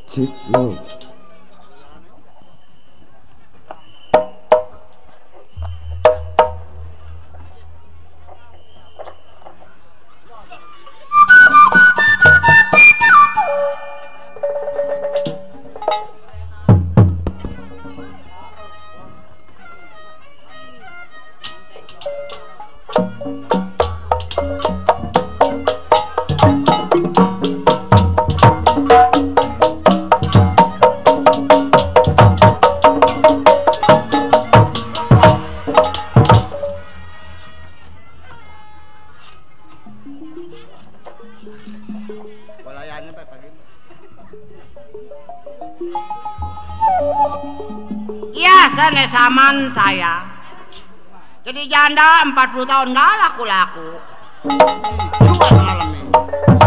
Cik lo. Iya, saman saya. Jadi janda 40 tahun nggak laku-laku. Jual malam ini.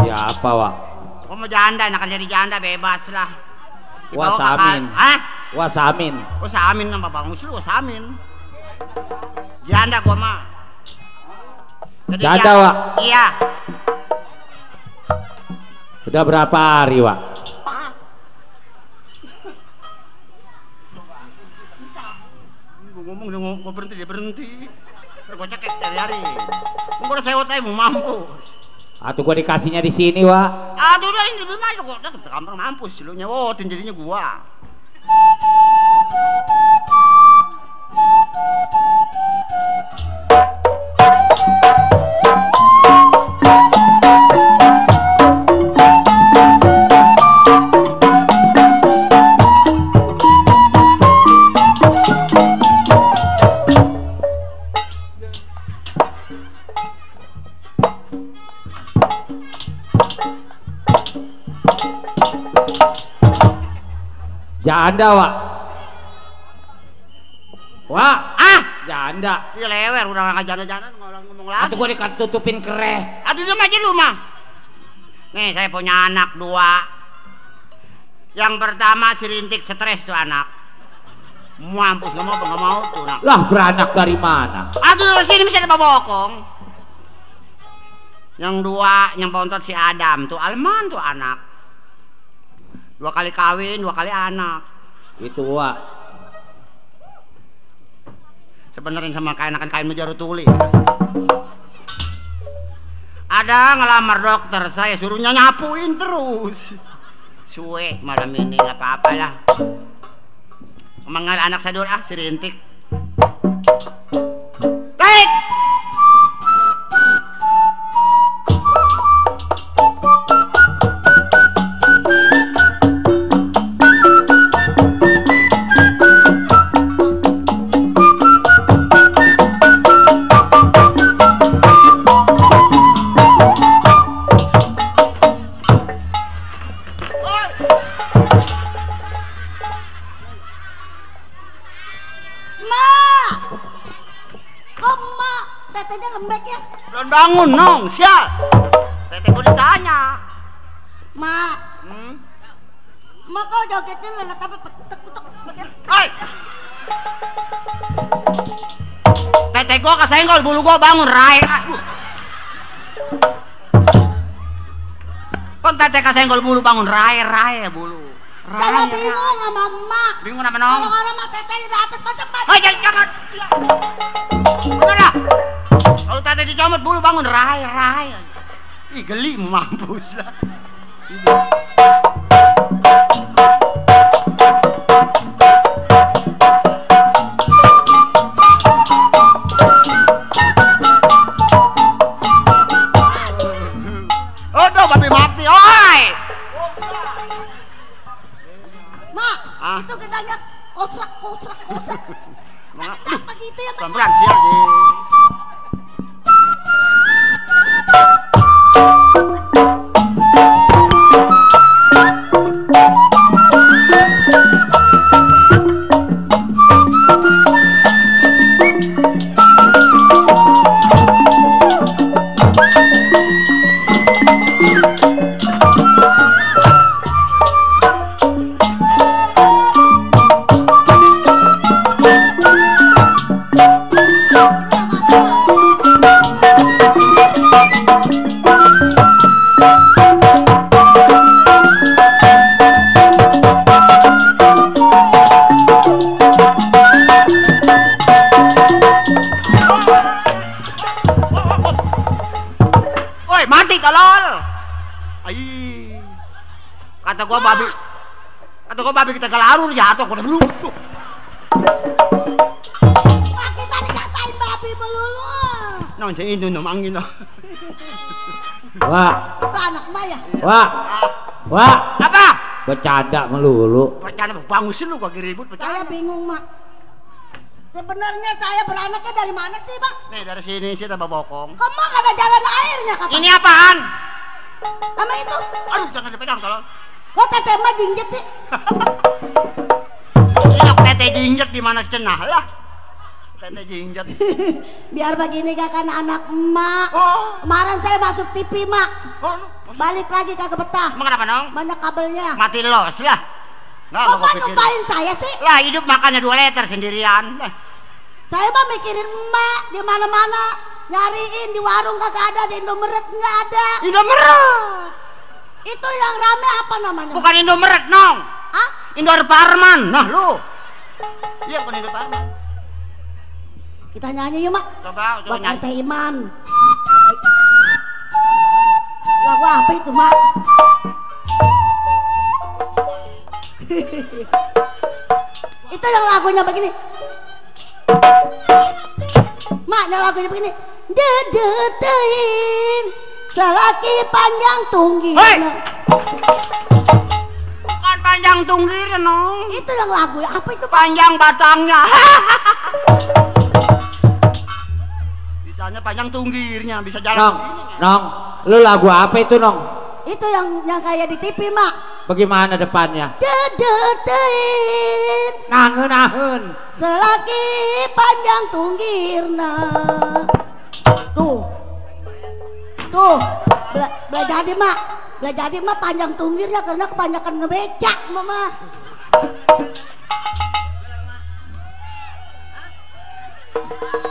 Siapa, Wak? Kamu janda, enakan jadi janda bebas lah. Wasamin. Hah? Wasamin. Wasamin nama Bang Musli, Wasamin. Janda gua mah. Jadi Janda, Wak? Iya. Udah berapa hari, Wak? Ngomong gua berhenti, dia berhenti. Terus gua cekek cari. Gua udah sewa mau mampus. Atau gua dikasihnya di sini, Wak? Aduh, udah ini belum aja kok. Udah kamar mampus lu nyewotin jadinya gua. Janda, Wak. Wak, janda. Iya lewer, udah nggak janda-janda ngomong lagi. Atau gua ditutupin kereh. Aduh, diam aja lu mah. Nih, saya punya anak 2. Yang pertama si Rintik stres tuh anak. Mampus nggak mau tuh anak. Lah, beranak dari mana? Aduh, dari sini bisa ada bokong. Yang 2, yang bontot si Adam tuh Alman tuh anak. 2 kali kawin, 2 kali anak. Itu, Wak. Sebenarnya sama kayak anak kain meja tulis. Ada ngelamar dokter, saya suruhnya nyapuin terus. Suwe malam ini nggak apa-apa lah. Manggil anak saya dulu si Rintik. Tik! Bangun nong, sial. Tete gue ditanya. Mak. Mak kau jogetnya lelet apa petek-petek. Hai. Tete gue kesenggol bulu gue bangun rai. Kon tete kesenggol bulu bangun rai bulu. Saya bingung sama Mak. Bingung apa nong? Kalau Mak tete di atas pasang baju. Oh jangan. Bener lah. Kalau tadi dicomot bulu bangun rai. Ih geli mampus lah. Aduh babi mati, oi. Mak, itu gedangnya kosrak. Kenapa gitu ya, Mak? Pelan-pelan siap. Woi, mati tolol. Ai. Kata gua babi kita kelarur jatuh kok dulu. Mak, kita dikatain babi melulu. Nong ini angin. Wah, Itu anak emak ya? wah, wah. Apa? Bercanda melulu. Bercanda bangusin lu gua ribut Saya bercanda. bingung, Mak. Sebenarnya saya beranaknya dari mana sih, Mak? Nih dari sini sih ada bokong. Kok Mak ada jalan airnya kapan? Ini apaan? Sama itu? Aduh, jangan dipegang tolong. Kok teteh Mak jinjet sih? Ini tete jinjet di mana cenah lah. Tete jinjet. Biar begini gak kan anak emak. Oh. Kemarin saya masuk TV, Mak. Oh, Balik lagi kagak betah. emang kenapa dong? Banyak kabelnya. Mati los lah. Nggak, Kok gua Mak pikirin. nyumpahin saya sih? Lah hidup makannya 2 liter sendirian. Saya mah mikirin emak di mana-mana, nyariin di warung kagak ada, di Indomaret nggak ada. Indomaret. Itu yang rame apa namanya? Bukan Indomaret, Nong. Ah? Indoparman. Nah, lu. Iya, bukan Indoparman. Kita nyanyi yuk, Mak. Coba Buat nyanyi. RT Iman. Lagu apa itu, Mak? Itu yang lagunya begini. Mak, yang lagunya begini. Dedetein selaki panjang tunggir. Hei! Bukan panjang tunggir, Nong. Itu yang lagu apa itu, Pak? Panjang batangnya. Bisanya panjang tunggirnya, bisa jalan Nong, begini. Nong, lu lagu apa itu, Nong? Itu yang kayak di TV, Mak. Bagaimana depannya? Dedetein Nahun. selaki panjang tunggirna. Tuh Bela jadi, Mak. Bela jadi, Mak, panjang tunggirnya karena kebanyakan ngebecak, Mama.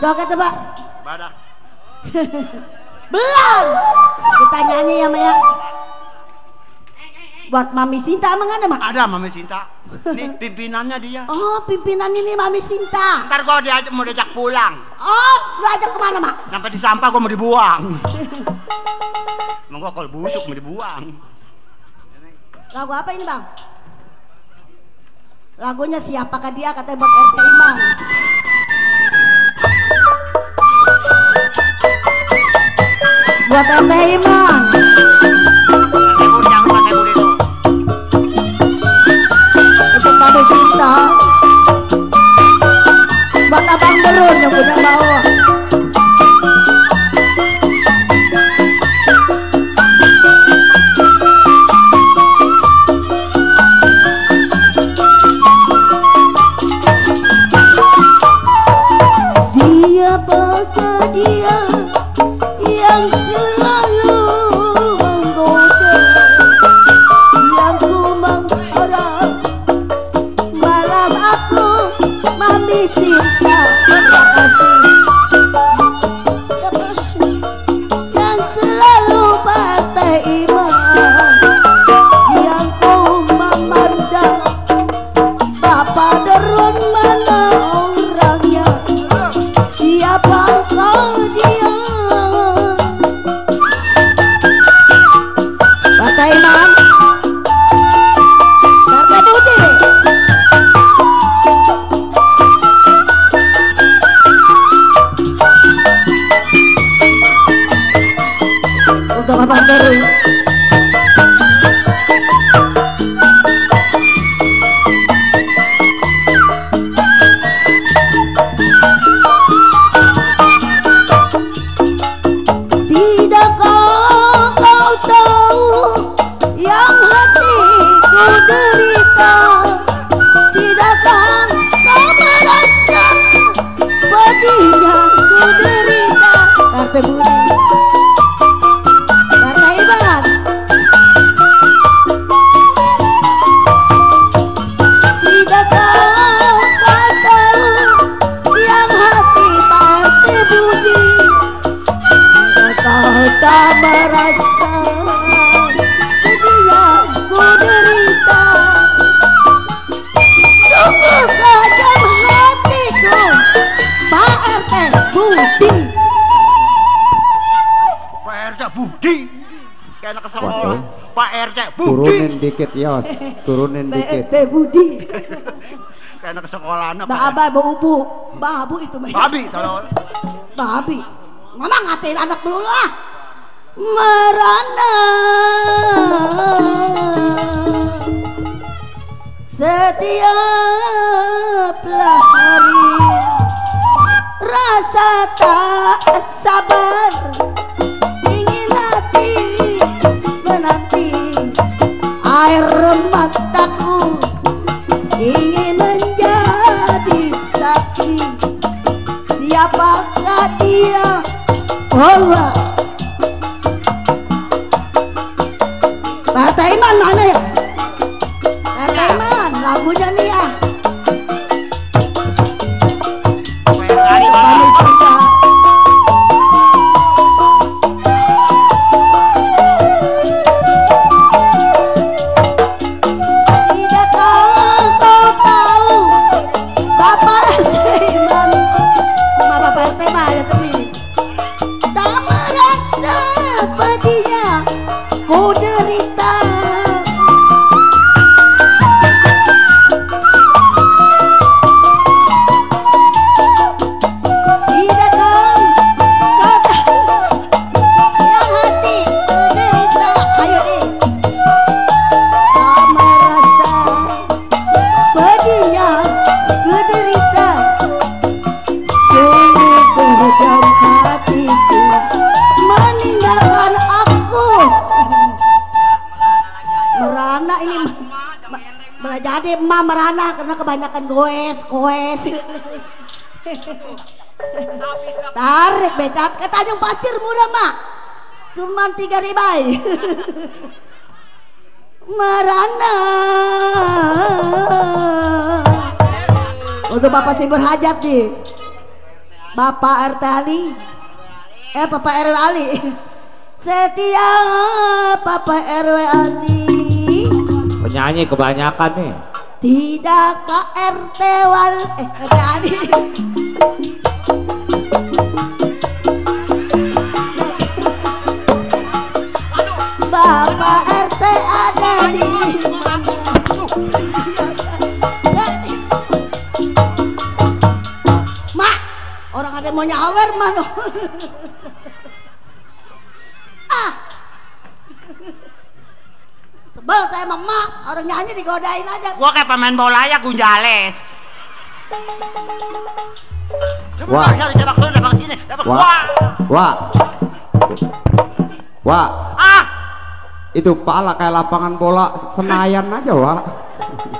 Joget coba. Badak. Belum. Kita nyanyi ya, Maya. Buat Mami Sinta emang ada, Mak? Ada Mami Sinta. Nih pimpinannya dia. Oh, pimpinan ini Mami Sinta. Ntar gua mau diajak pulang. Oh, lu ajak kemana, Mak? Sampai di sampah gua mau dibuang. Emang gua kalau busuk mau dibuang. Lagu apa ini, Bang? Lagunya siapakah dia, katanya buat RT Imam. Buat RT Imam. Tebur jangan lupa tebur itu. Untuk Mami Sinta. Buat Abang Derun yang punya bawa. Siapakah dia yang selalu menggoda, siang ku mengharap, malam aku Mami Sinta. Terima kasih. Yang selalu partai imam, siang ku memandang, Bapak Derun mana orangnya, siapakah dia? Partai Imam, Partai Budi. Untuk Abang Deru. Tidakkah kau tahu yang hatiku derita? Tidakkah kau merasa pedihnya ku derita? Partai Budi, Partai Iban. kau tak merasa sedihnya ku derita. Sungguh kejam hatiku, Pak RT Budi. Pak RT Budi. Kayak anak sekolah. Pak RT Budi. Turunin dikit Yos, turunin Pak dikit. RT Budi. Kayak anak sekolah anak. Bapak bu babu itu mah. Babi tolol. Babi. Mama ngatain anak dulu lah. Merana setiap hari rasa tak sabar ingin hati menanti air mataku ingin menjadi saksi siapakah dia. Oh, Pak Taiman mana ya? Pak Taiman lagunya nih ya. Kami sudah tidakkah kau tahu Bapak Taiman, Bapak Taiman ya tapi tak merasa pedihnya ku derita. Tidakkah kau tahu yang hati derita. Ayo deh. Tak merasa pedihnya ku derita. Sungguh kejam hatiku meninggalkan aku. Merana ini jadi emak merana karena kebanyakan goes. Tarik becat ke Tanjung Pasir murah mak, cuman 3 ribai. Merana untuk Bapak Sibur Hajat nih, Bapak RT Ali, Bapak RW Ali. Setiap Bapak RW Ali, Penyanyi kebanyakan nih. tidakkah RT Ali Bapak RT ada di mana? Mak, orang ada mau nyawer mana? Sebel saya sama mak, orang nyanyi digodain aja. Gua kayak pemain bola ya Gunjales. Wah. Coba coba dapat sini, dapat Wah. Ah, Itu pala kayak lapangan bola Senayan aja, Wak.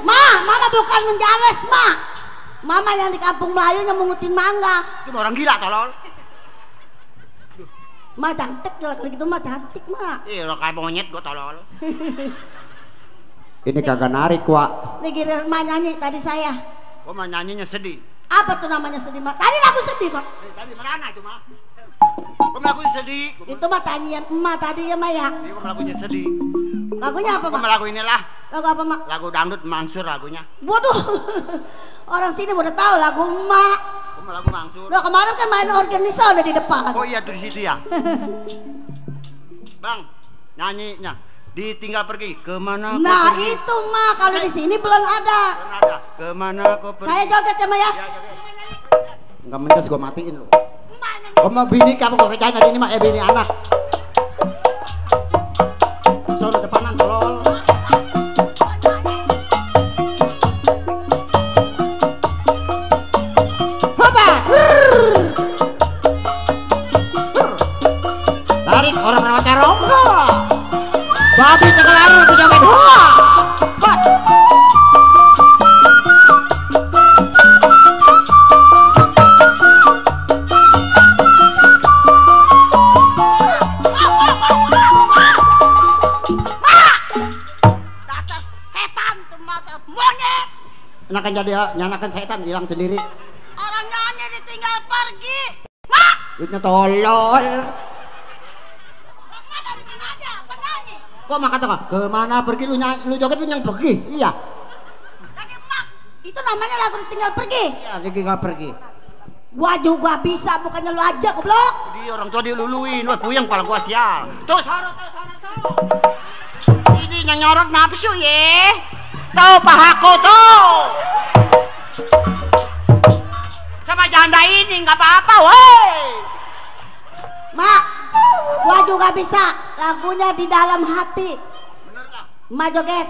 Mama bukan menjales, Mak. Mama yang di kampung Melayu yang mengutin mangga. itu orang gila tolol. Ma cantik kalau gitu mah cantik, Mak. Iya, lo kayak monyet gua tolol. Ini kagak narik, Wak. Nih giliran Ma nyanyi tadi saya. Gua mah nyanyinya sedih. Apa tuh namanya sedih, Mak? Tadi lagu sedih, Mak. Tadi merana itu mah. Gua lagunya sedih. Itu mah tanyian emak tadi ya, Mak ya. Ini gua lagunya sedih. Lagunya apa, Gua Mak? lagu inilah. Lagu apa, Mak? Lagu dangdut Mansur lagunya. Waduh. Orang sini udah tahu lagu emak. Gua lagu Mansur. Loh, kemarin kan main organisasi udah di depan. Oh iya tuh di situ ya. Bang, nyanyinya ditinggal pergi kemana? kau Nah, pergi? itu Mak kalau di sini belum ada. Ada. Kemana kau pergi? Saya joget ya, Mak ya. Enggak mences gua matiin lu. Emak nyanyi. Kamu bini kamu kok rencana ini mah bini anak. Sono depanan tolol. Tarik orang rawat terong. Babi cekelaru dijoget. Dasar setan tuh mata monyet. Enakan jadi nyanakan setan hilang sendiri. Orang nyanyi ditinggal pergi. Mak, Duitnya tolol. Kok mak kata kemana pergi lu joget lu yang pergi? Iya. Tadi mak, itu namanya lagu ditinggal pergi. Iya, ditinggal pergi. Gua juga bisa, bukannya lu aja goblok. Dia orang tua diluluin, wah puyeng kepala gua sial. Tuh sorot. Ini yang nyorot nafsu ye. Tuh pahaku tuh. Sama janda ini nggak apa-apa, woi. Mak, gua juga bisa lagunya di dalam hati. Mak joget.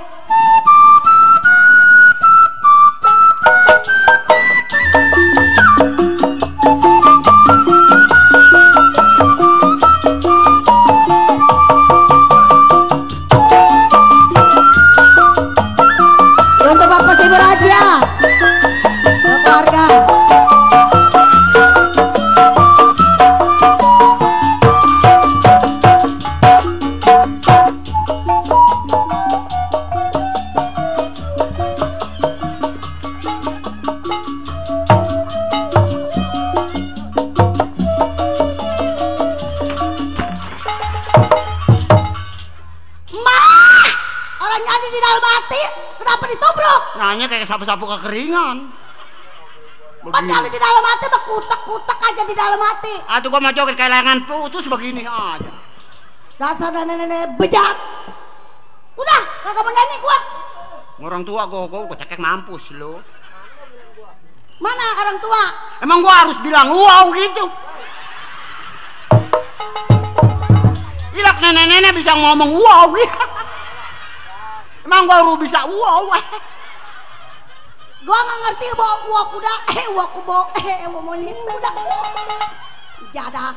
Untuk Bapak Ibu Raja, keluarga. Nanya kayak sapu-sapu kekeringan. Padahal di dalam hati mah kutek-kutek aja di dalam hati. Atuh gua mau joget kayak layangan putus begini aja. Dasar nenek-nenek bejat. Udah, kagak mau nyanyi gua. Orang tua gua cekek mampus lo. Mana orang tua? Emang gua harus bilang wow gitu. Ilak nenek-nenek bisa ngomong wow gitu. Emang gua harus bisa wow. Gua nggak ngerti bawa kuda, mau monyet kuda. Jadah.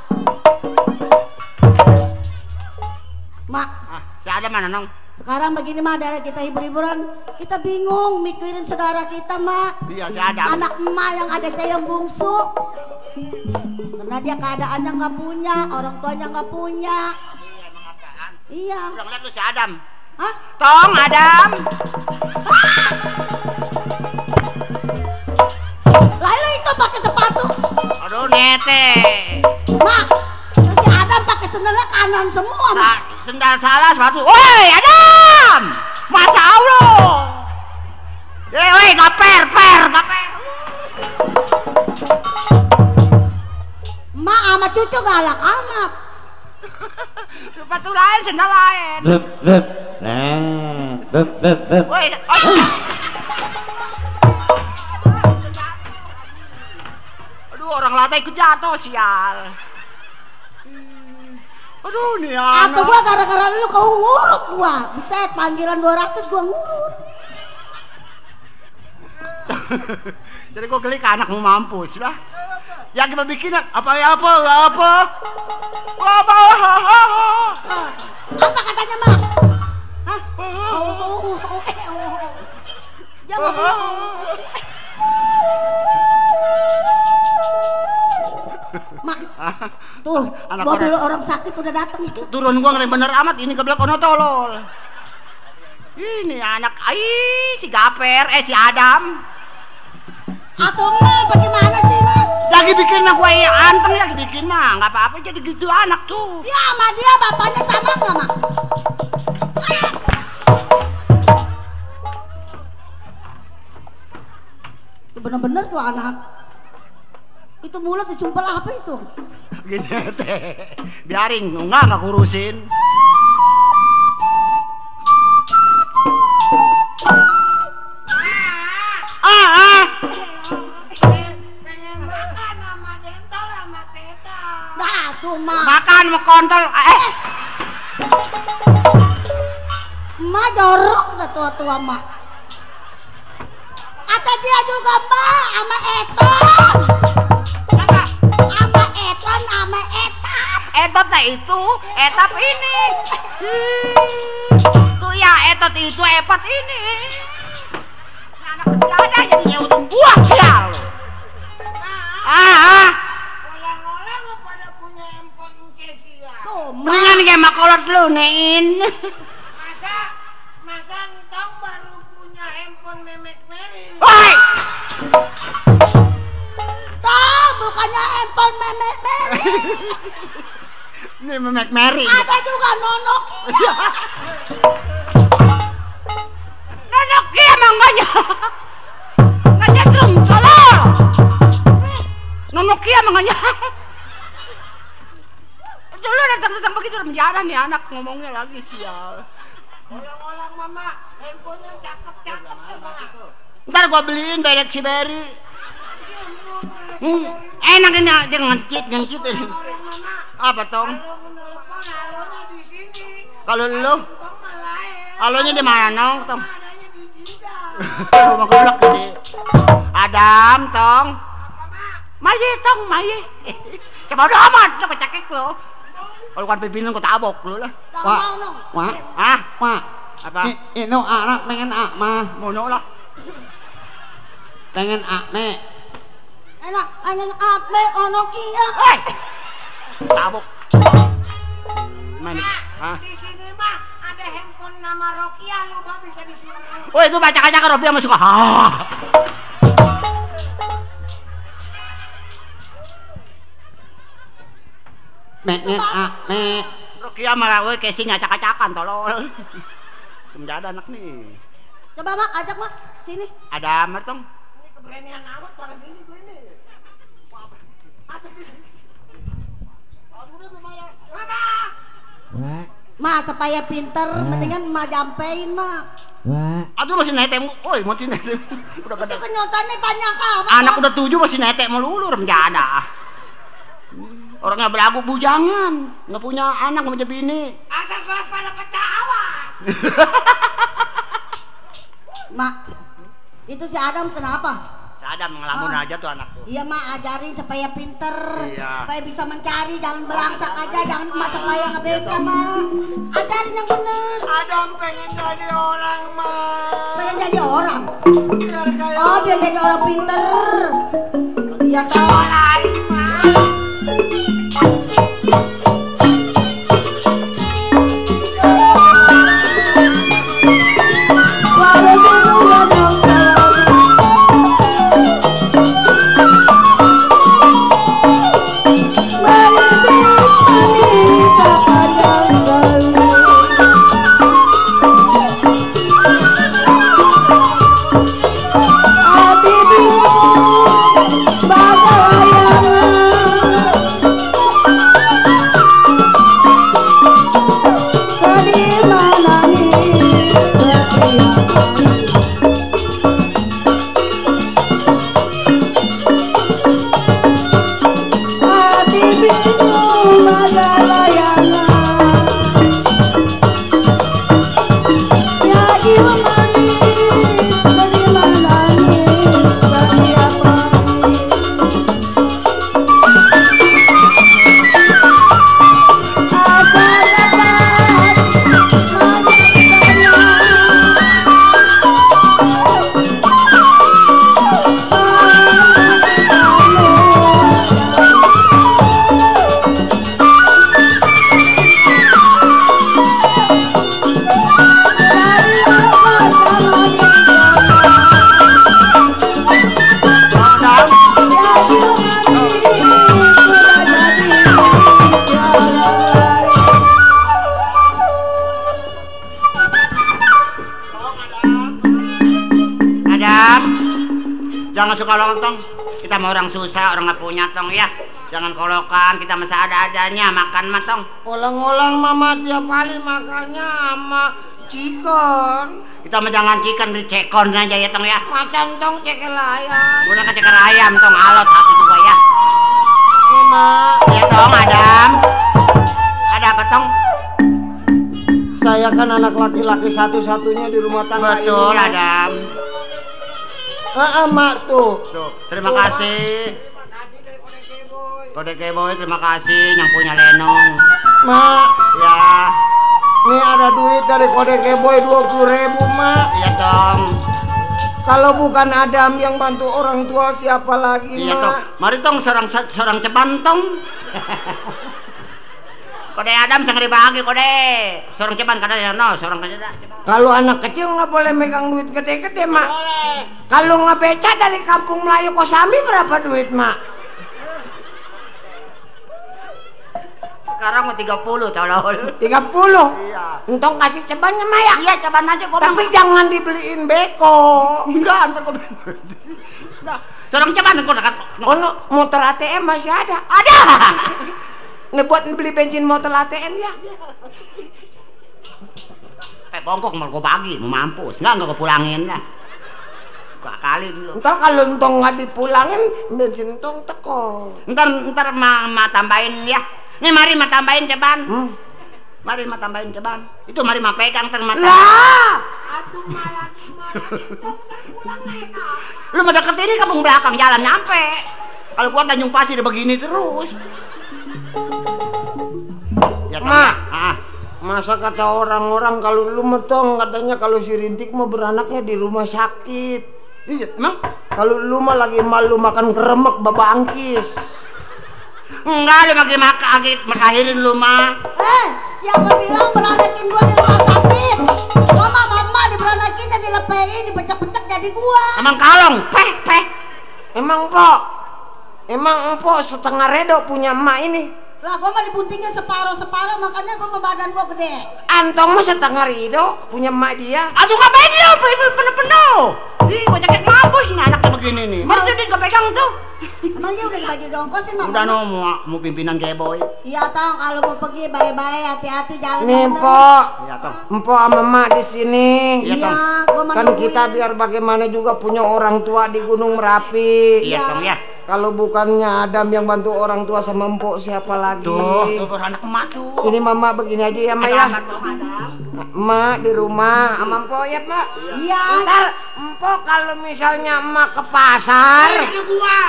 Mak, si ada mana nong? sekarang begini mah daerah kita hibur-hiburan, kita bingung mikirin saudara kita mak. Iya si ada. Anak emak yang ada saya yang bungsu, karena dia keadaannya nggak punya, orang tuanya nggak punya. Iya emang apaan? Iya. Udah ngeliat lu si Adam. Hah? Tong Adam. Lalu itu pakai sepatu. Aduh nete. Mak, terus si Adam pakai sendalnya kanan semua mak. Sendal salah sepatu. Woi Adam. Masa Allah. Woi gaper. Mak sama cucu galak amat. Sepatu lain, sendal lain. Woi, aduh orang lantai ikut jatuh sial. Aduh nih Atau gua gara-gara lu kau ngurut gua. Bisa panggilan 200 gua ngurut. Jadi gua geli ke anakmu mampus lah. Ya kita bikin apa. Apa katanya mak? Hah? Jangan bilang. Mak, tuh Anak mobil orang. orang sakit udah datang. Turun gua ngeri bener amat ini keblak ono tolol. Ini anak si Gaper si Adam. Atau mah bagaimana sih mak? Lagi bikin mah gua anteng lagi bikin mah nggak apa-apa jadi gitu anak tuh. Ya sama dia bapaknya sama nggak mak? Itu bener-bener tuh anak. Itu mulut disumpel apa itu? Gini teh, biarin nggak kurusin. Dah tuh mak. Makan mau kontol. Mak jorok dah tua-tua mak. Atau dia juga mak sama Eton. Sama Eton sama Etap. Etot nah itu, etap ini. Tuh ya etot itu epat ini. Anak berada jadi nyewutin buah sial. Oleh-oleh mau pada punya handphone Cesia. Tuh Mendingan mak. kayak makolot lu nein. Masa entong baru punya handphone Memek Mary. Woi, Tuh bukannya handphone Memek Mary. ini Memek Mary. Ada juga Nonokia. Rokia mangganya. Nganyetrum tolol. Nonokia mangganya. Dulu datang begitu udah menjara nih anak ngomongnya lagi sial. Olang-olang mama, handphonenya cakep-cakep tuh. Ntar gua beliin belek si Berry. Enak ini dia ngencit. Apa tong? Kalau menelepon halonya di sini. Kalau lu, Tong malae. halonya di mana nong tong? Adanya di jidat. Rumah gelap gede. Adam tong. Masih tong masih. Coba udah amat, lo kecakek lo. Kalau kan pimpinan kau tabok lu lah. Gak Wah. mau nong. Wah. Hah? Mak, Apa? Ino anak pengen mah, Mono lah. pengen me. Enak, angin ape ono kia. Hei! Tabok. Main. Hah? Di sini mah ada handphone nama Rokia lu mah bisa di sini. Woi itu baca-baca ke Robi sama suka. Hah. Pengen me. Rokia malah woi casing acak-acakan tolol. Menjada anak nih. Coba mak, ajak mak sini. Ada mertong. Ini keberanian amat paling ini gue ini. Ma supaya pinter, mendingan ma jampein mak. Aduh masih netek, woi masih netek. Udah Itu gede. kenyataannya banyak apa? Anak udah 7 masih netek melulu remjada. Orangnya belagu bujangan, nggak punya anak, nggak punya bini. Asal kelas pada pecah awas. Mak, itu si Adam kenapa? Sadam ngelamun aja tuh anak tuh. Iya mak, ajarin supaya pinter, Iya. supaya bisa mencari, jangan belangsak aja, jangan emak supaya ngebeka mak. Ajarin yang bener. Adam pengen jadi orang mah. Pengen jadi orang. Biar kayak Oh, biar jadi orang pinter. Iya kan? lain mah. Walau dulu gak ada salahnya. Melibis manis sepanjang kali. Hati bingung bagai layangan. Sedih menangis setiap hati bingung bagai layangan. Ya jiwa manis sedih menangis setiap hari. Asa dapat Adam, jangan suka lontong. Kita mau orang susah, orang nggak punya tong ya. Jangan kolokan, kita masih ada-adanya makan mah tong. Olang-olang mama tiap kali makannya sama chicken. Kita mah jangan chicken, beli cekon aja ya tong ya. Macan tong cekel ayam. Udah ke ceker ayam tong, alot satu dua ya. Ini mak. Iya tong Adam. Ada apa tong? Saya kan anak laki-laki satu-satunya di rumah tangga ini. Betul Adam. Mak tuh. Tuh, terima kasih. Kode Keboy, terima kasih yang punya lenong. Mak, Ya, nih ada duit dari Kode Keboy 20.000 mak. iya tong. Kalau bukan Adam yang bantu orang tua siapa lagi Iya tong. mak? Mari tong seorang ceban tong. Kode Adam sangat dibagi kode. Seorang ceban kadang no, seorang ceban. Kalau anak kecil nggak boleh megang duit gede-gede mak. Kalau ngebeca dari kampung Melayu Kosambi berapa duit mak? Sekarang mau 30 tolol. 30. Iya. Entong kasih cebannya Maya. Iya, coban aja gua. Tapi jangan dibeliin beko. enggak, ntar gua. Nah, tolong ceban gua dekat. Oh, no, motor ATM masih ada. Ada. Nih buat beli bensin motor ATM ya. Bongkok mau gua bagi, mau mampus. Enggak gua pulangin dah. Gua akalin dulu. Ntar kalau entong nggak dipulangin, bensin entong teko. Ntar ma tambahin ya. Nih mari ma tambahin ceban. Mari ma tambahin ceban. Itu mari ma pegang ntar ma. Lah. Aduh malah. Lu mau deket ini kampung belakang jalan nyampe. Kalau gua Tanjung Pasir begini terus. Ya Ma. Ah. Masa kata orang-orang kalau lu metong katanya kalau si Rintik mau beranaknya di rumah sakit. Iya, emang? Kalau lu mah lagi malu makan keremek babangkis. Enggak, lu lagi makahirin lu mah. Siapa bilang beranakin gua di rumah sakit? Mama diberanakinnya dilepein, dipecek-pecek jadi gua. Emang kalong, peh. Emang empok setengah redo punya emak ini. Lah gua mah dibuntingin separuh-separuh, makanya gua mah badan gua gede. Antong mah setengah redo punya emak dia. Aduh ngapain lu penuh-penuh. Ih, gua cekek mampus nih anaknya begini nih. Masa dia gak pegang tuh? Emang dia udah dibagi ongkosin sama Udah mama? no, mau pimpinan kayak boy. Iya tong, kalau mau pergi baik-baik, hati-hati jalan. Nih bener. empok, Iya toh. empok sama emak di sini. Iya, Iya, gua mah Kan nungguin. kita biar bagaimana juga punya orang tua di Gunung Merapi. Iya tong ya. Kalau bukannya Adam yang bantu orang tua sama empok siapa lagi? Tuh beranak emak tuh. Ini mama begini aja ya Mak ya. Selamat dong, Adam. Emak di rumah sama empok ya Mak. Iya. Ntar empok kalau misalnya emak ke pasar, Ini gua.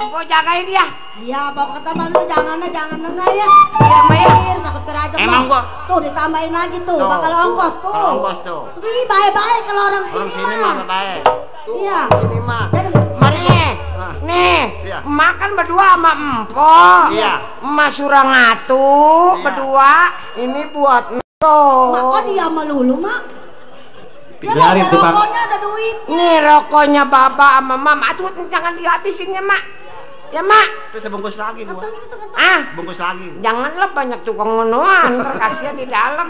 empok jagain ya. Iya, bawa kata lu jangan nengah ya. Iya Mak ya. Pikir, takut kerajaan. Emang gua. Tuh ditambahin lagi tuh, Tuh, bakal ongkos tuh. Kalau ongkos tuh. Ih, baik-baik kalau orang Orang sini sini mah. mah baik. Iya. Sini Mak. Dan Mari nih. Ah. Nih, Iya. makan berdua sama empok. Iya. Emak Surangatu Iya. berdua. Ini buat entong. mak kok dia melulu, Mak? Dia mau Biarin ada tuh, Bang. rokoknya, ada duitnya. Nih rokoknya Baba sama Mama. Aduh, jangan dihabisin ya Mak. Ya Mak. Terus sebungkus lagi gua. Kantong ini tuh kantong. Ah, Bungkus lagi. janganlah banyak tukang menuan. Ntar kasihan di dalam.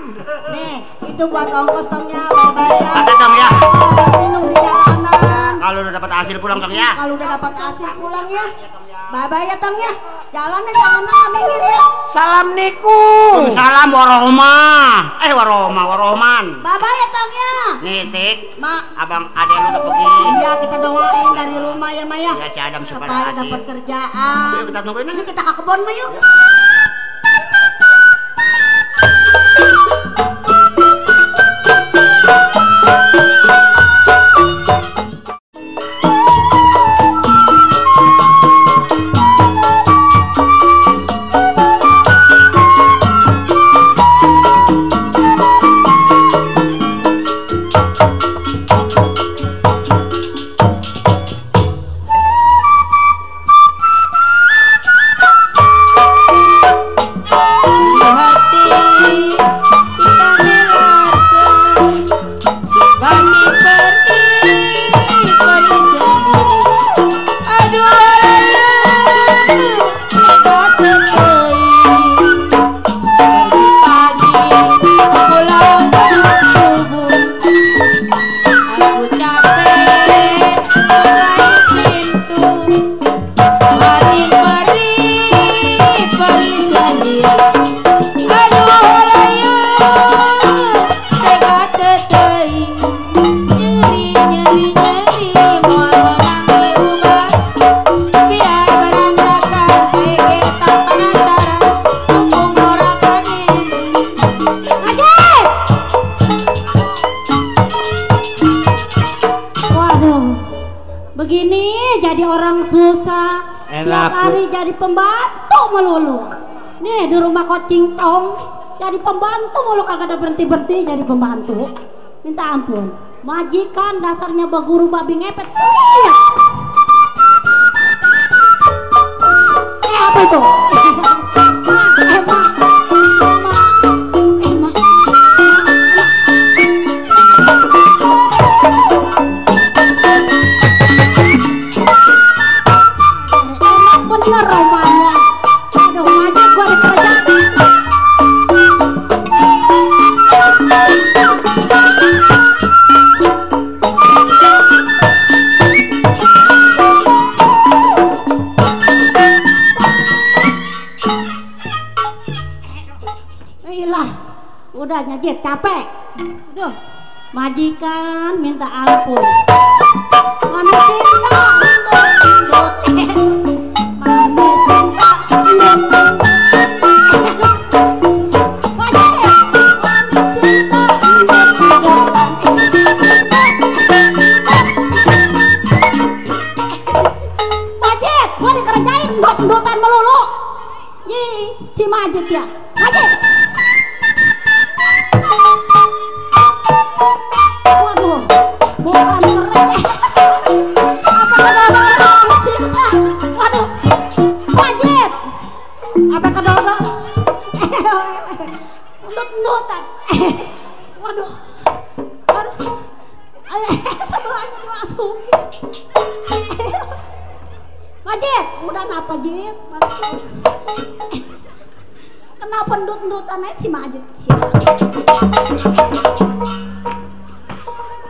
Nih, itu buat ongkos tongnya, baik-baik ya. Ada dong ya. Oh, buat minum di jalanan. Kalau udah dapat hasil pulang dong ya. Kalau udah dapat hasil pulang ya. Bye-bye ya, Tong ya. Jalannya jangan nengah minggir ya. Assalamualaikum. Salam warahmah. Warohman. Bye-bye ya, Tong ya. Nih, Tik. Mak, Abang Ade lu udah pergi. iya kita doain dari rumah ya, Maya. Ya si Adam supaya Supaya hasil. dapat kerjaan. Yuk, kita tungguin aja. Yuk kita ke kebun mah yuk. Begini jadi orang susah, Enak, tiap hari Bu. jadi pembantu melulu. Nih di rumah Kocing Tong jadi pembantu mulu, kagak ada berhenti jadi pembantu. Minta ampun, majikan dasarnya beguru babi ngepet. Apa itu? Bener romannya. Aduh, aja gua ada kerjaan. Udah nyajit capek. Duh, majikan minta ampun. Mami Sinta, Mami Sinta, Mami Sinta, Majid, gua dikerjain ndut-ndutan melulu. Si Majid ya, Majid. Waduh, bukan mereka. Apa kedodong Sinta? Waduh, Majid. Apa kedodong? Ndut-ndutan. Waduh, waduh. Sebelahnya dimasukin. Majid, udah napa Jid? Kenapa ndut-ndutannya si Majid?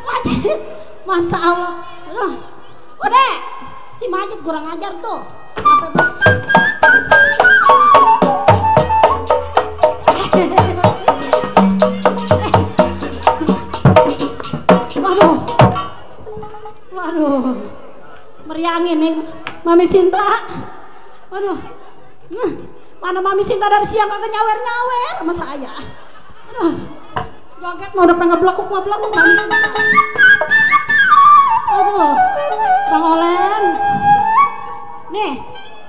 Majid, Masya Allah. Udah, si Majid kurang ajar tuh. Waduh, waduh, meriangin nih Mami Sinta. Waduh, mana Mami Sinta dari siang kagak nyawer-nyawer sama saya. Aduh, joget mau udah pengen ngeblekuk Mami Sinta. Aduh, Bang Olen. Nih,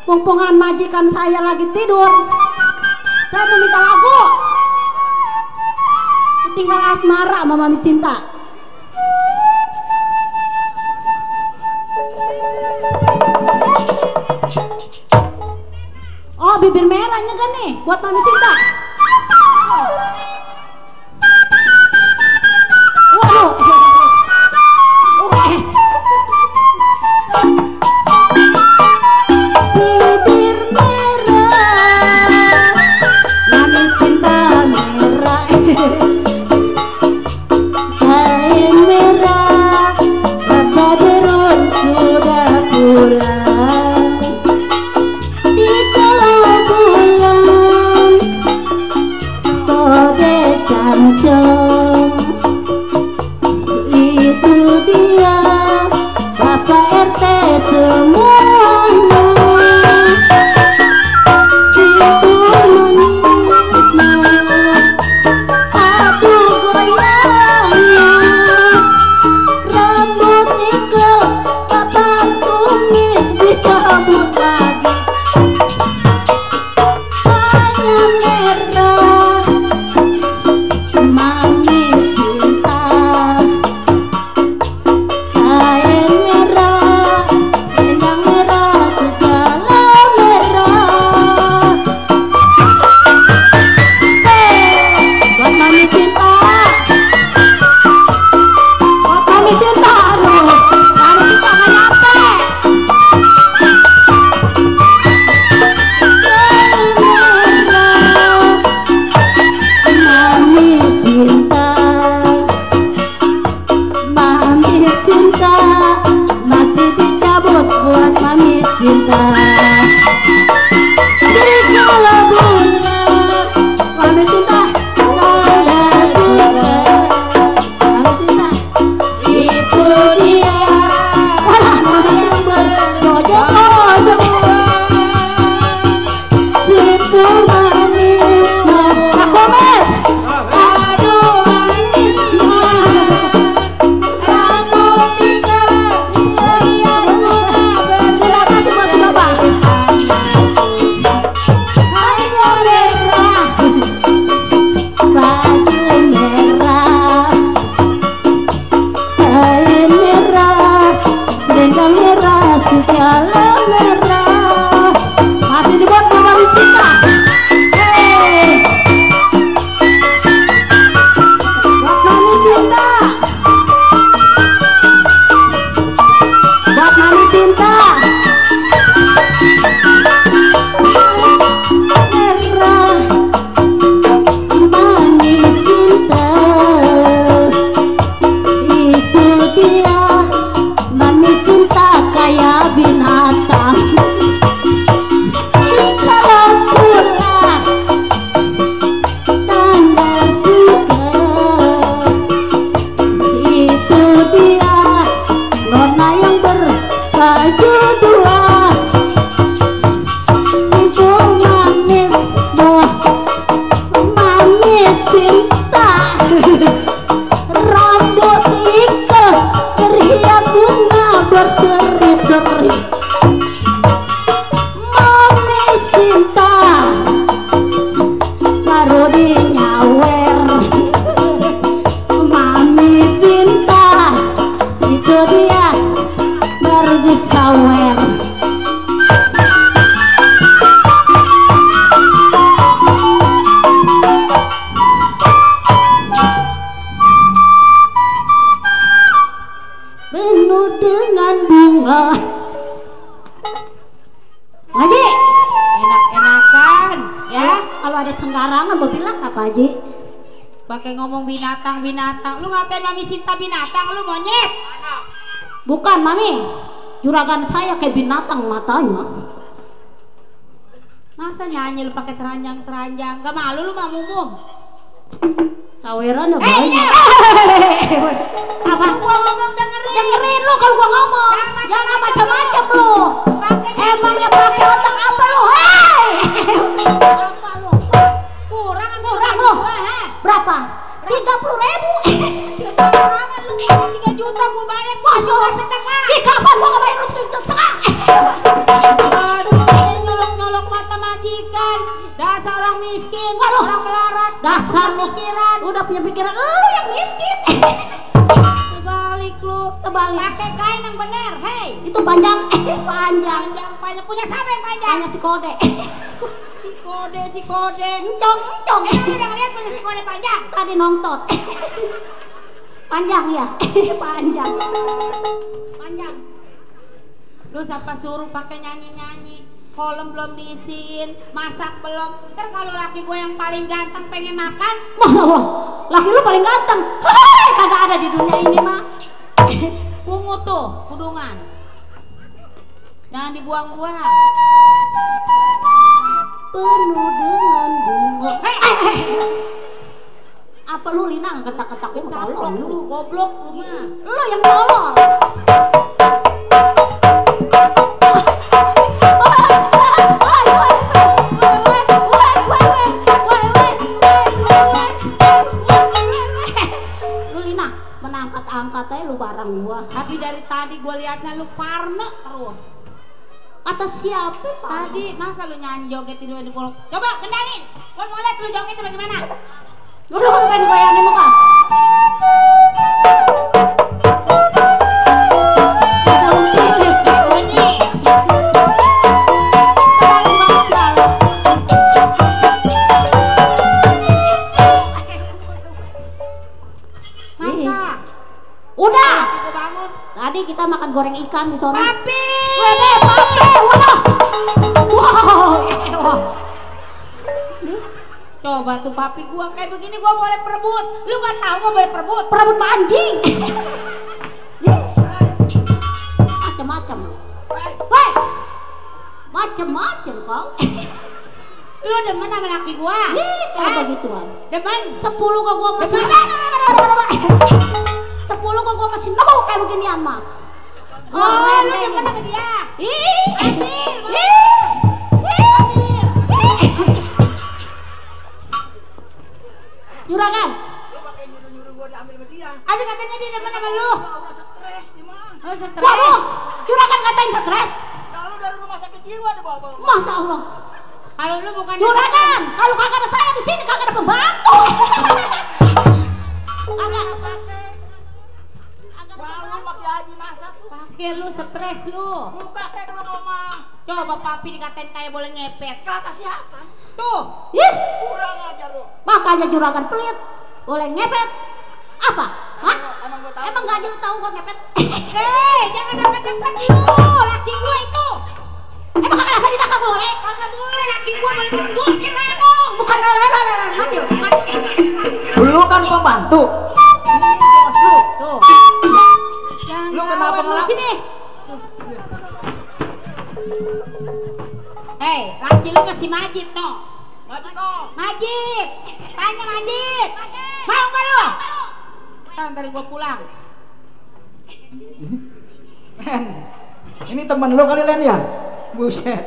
pungpungan majikan saya lagi tidur. Saya mau minta lagu. Tinggal asmara sama Mami Sinta. Oh, bibir merahnya kan nih buat Mami Sinta. Waduh. Bibir merah, Mami Sinta merah. Kain merah, Bapak Derun sudah pulang. Di kalau bulan Tode cancong, itu dia Bapak RT semuanya. Situ manisnya, aduh goyangnya. Rambut ikel Bapak tumis dicabut lagi. Hanya merah Mami Sinta, kain merah, selendang merah, segala merah. Buat Mami Sinta, buat Mami Sinta. Aduh, Mami Sinta nggak nyampe. Mami Sinta, Mami Sinta, masih dicabut buat Mami Sinta. Di kalau bulan Mami Sinta, Mami Sinta, Mami Sinta, itu dia. Walah, Mami Sinta, dojok. Sipul manisnya, aku mes. Aduh manisnya, rambut tiga, lihat muka terima kasih buat si Bapak. Hanya merah, baju merah, kain merah, selendang merah, segala merah. Masih dibuat sama Mami Sinta. Hey, buat Mami Sinta, buat Mami Sinta. Merah, Mami Sinta, itu dia Mami Sinta kayak binatang. Kalau pulang sembarangan lo bilang apa Haji? Pakai ngomong binatang. Lu ngatain Mami Sinta binatang lu monyet. Bukan Mami, juragan saya kayak binatang matanya. Masa nyanyi lu pakai teranjang? Gak malu lu Mak Mumum? Saweran banyak. Apa? Gua ngomong dengerin Lu kalau gua ngomong. Jangan macam-macam lu. Emangnya pakai otak apa lu? Hei! Apa lu? Kurang lu. Berapa? 30.000. Kurangan lu 3 juta gua bayar 2 juta setengah. Di kapan gua nggak bayar lu 3 juta setengah? Aduh, nyolok mata majikan. Dasar orang miskin, orang melarat. Dasar pikiran. Udah punya pikiran lu yang miskin. Terbalik lu. Terbalik. Pakai kain yang bener, hei. Itu panjang. Panjang. Punya siapa yang panjang? Tanya si Kode. Si kode. Encong. Emang udah ngeliat punya si kode panjang? Tadi nongtot. Panjang ya? Panjang. Lu siapa suruh pakai nyanyi? Kolom belum diisiin, masak belum. Ntar kalau laki gue yang paling ganteng pengen makan, Masya Allah, laki lu paling ganteng. Hai, kagak ada di dunia ini mah. ungu tuh, kudungan. Jangan dibuang-buang. Penuh dengan bunga. Apa lu Lina ngeketak-ketak gua tolong lu. Goblok lu mah. Lu yang tolong. Lu Lina menangkat-angkat aja lu barang gua. Tapi dari tadi gue liatnya lu parno terus. Kata siapa Pak? Tadi masa lu nyanyi joget di pulau? Coba kendangin. Gue mau lihat lu joget bagaimana. Udah pengen goyangin lu kan? Masa? Udah. Aku bangun. Tadi kita makan goreng ikan di sana. Papi. Papi, waduh. Wow. Coba tuh papi gua kayak begini gua boleh perebut. Lu gak tahu gua boleh perebut. Perebut anjing. Macam-macam lu. Woi. Macam-macam kau. Lu demen sama laki gua? Kalau begituan. Demen? 10 kok gua masih 10 kok gua masih nemu kayak beginian mah. Oh, lu demen sama dia? Ambil. Juragan. Abi katanya dia demen sama lu. Oh, stres. Waduh, juragan katain stres. Kalau dari rumah sakit jiwa ada bawa. Masya Allah. Kalau lu bukan Juragan, kalau kagak ada saya di sini kagak ada pembantu. Kagak. Walau pakai haji masa tuh. pakai lu stres lu. Buka kayak kalau ngomong. Coba papi dikatain kayak boleh ngepet. Kata siapa? Tuh. Ih, Kurang ajar lu. makanya juragan pelit. Boleh ngepet. Apa? Hah? Emang gua tahu. Emang gak aja lu tahu gua ngepet? Jangan dekat-dekat lu. Laki gua itu. Emang kagak ada tidak boleh? Kagak boleh laki gua boleh berdua gimana? Bukan mati. Lu kan pembantu. Tuh. Jangan Lu kenapa ngelawan lu ngelak- sini? Hei, laki lu masih Majid no. Maju toh. Majid, tanya Majid. Mau nggak lu? Ntar gua pulang. Men, ini temen lu kali Len ya? Buset.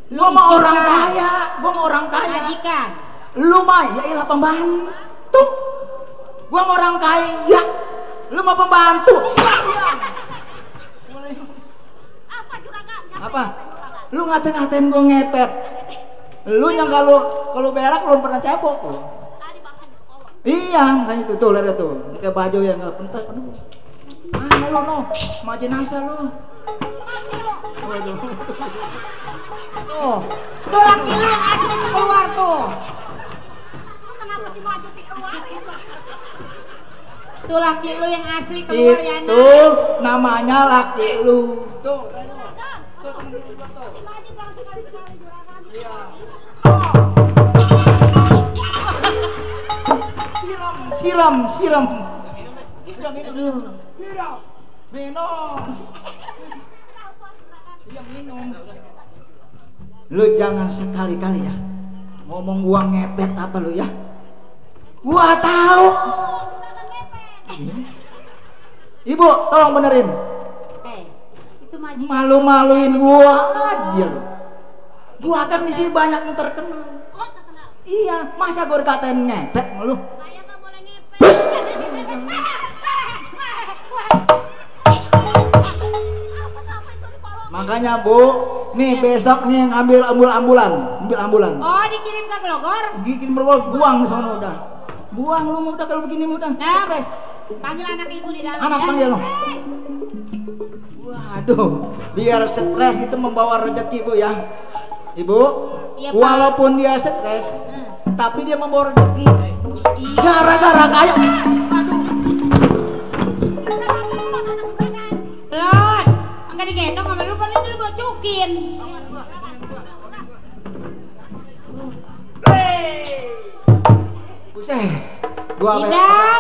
Lu Gua mau istighfar. orang kaya, gua mau orang kaya. Majikan. Lu mah ya ilah pembantu. Gua mau orang kaya. Lu mau pembantu. Apa? Lu ngatain gua ngepet. Lu yang kalau berak belum pernah cebok lu. Iya, makanya itu tuh lihat tuh. Kayak baju yang enggak penting. Aduh. Lu no, mau jenazah lu. Waduh. Tuh, tuh laki lu yang asli tuh keluar tuh. Kenapa si Majid dikeluarin? Tuh laki lu yang asli keluar ya Itu nak. namanya laki lu. Tuh. Si Majid jangan sekali-sekali juragan. Iya. Siram. Minum. Iya minum. Lu jangan sekali-kali ya ngomong gua ngepet apa lu ya. Gua tahu. Ibu, tolong benerin. Itu majikan. Malu-maluin gua aja lu. Gua kan di sini banyak yang terkenal. Oh, terkenal. Iya, masa gua dikatain ngepet sama lu? Saya nggak boleh ngepet. Bus. Makanya Bu, nih besok nih ngambil ambulan. Oh, dikirim ke Glogor? Bikin berwol, buang di sana udah. Buang lu udah kalau begini udah. Stres. Panggil anak ibu di dalam. Anak ya. panggil lo. Waduh, biar stres itu membawa rezeki Bu ya. Ibu, Iya, Pak. walaupun dia stres, tapi dia membawa rezeki. Iya. Gara-gara kaya. Aduh. Lon, angkat digendong sama lu, paling lu bocukin. Buset, gua Indah,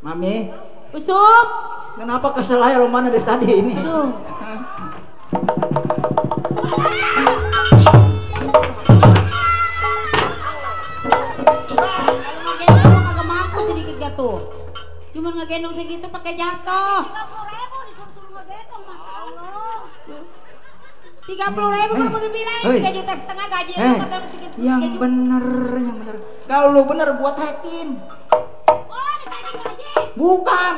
Mami, Usum. kenapa kesel aja Romana dari tadi ini? Aduh. Kalau ngegendong mah kagak mampu sedikit gak tuh. Cuman ngegendong segitu pakai jatuh. 30.000 disuruh ngegendong, Masya Allah. 30.000 kamu dibilang 3,5 juta gaji lu kata yang bener. Kalau lu bener gua tekin. Oh, ditagi gaji. Bukan,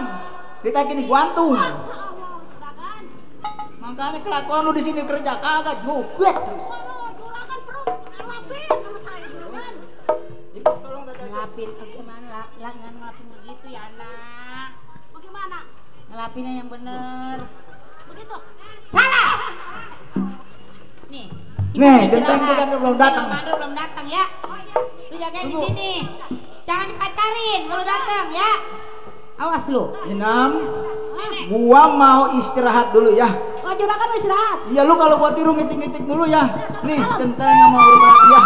ditekin di guantung. Masya Allah, juragan. Makanya kelakuan lu di sini kerja kagak joget terus. Waduh, juragan perut ngelapin sama saya, juragan. Ibu tolong datang. Ngelapin, gimana? Jangan ngelapin begitu ya, anak. Bagaimana? Ngelapinnya yang bener. Begitu. Salah. Nih. Nih, centeng belum datang. Mandor belum datang ya. Lu jagain di sini. Jangan dipacarin kalau datang ya. Awas lu. Inam, gua mau istirahat dulu ya. Oh, juragan mau istirahat. Iya lu kalau gua tiru ngitik-ngitik dulu ya. Nih, centengnya mau berangkat ya.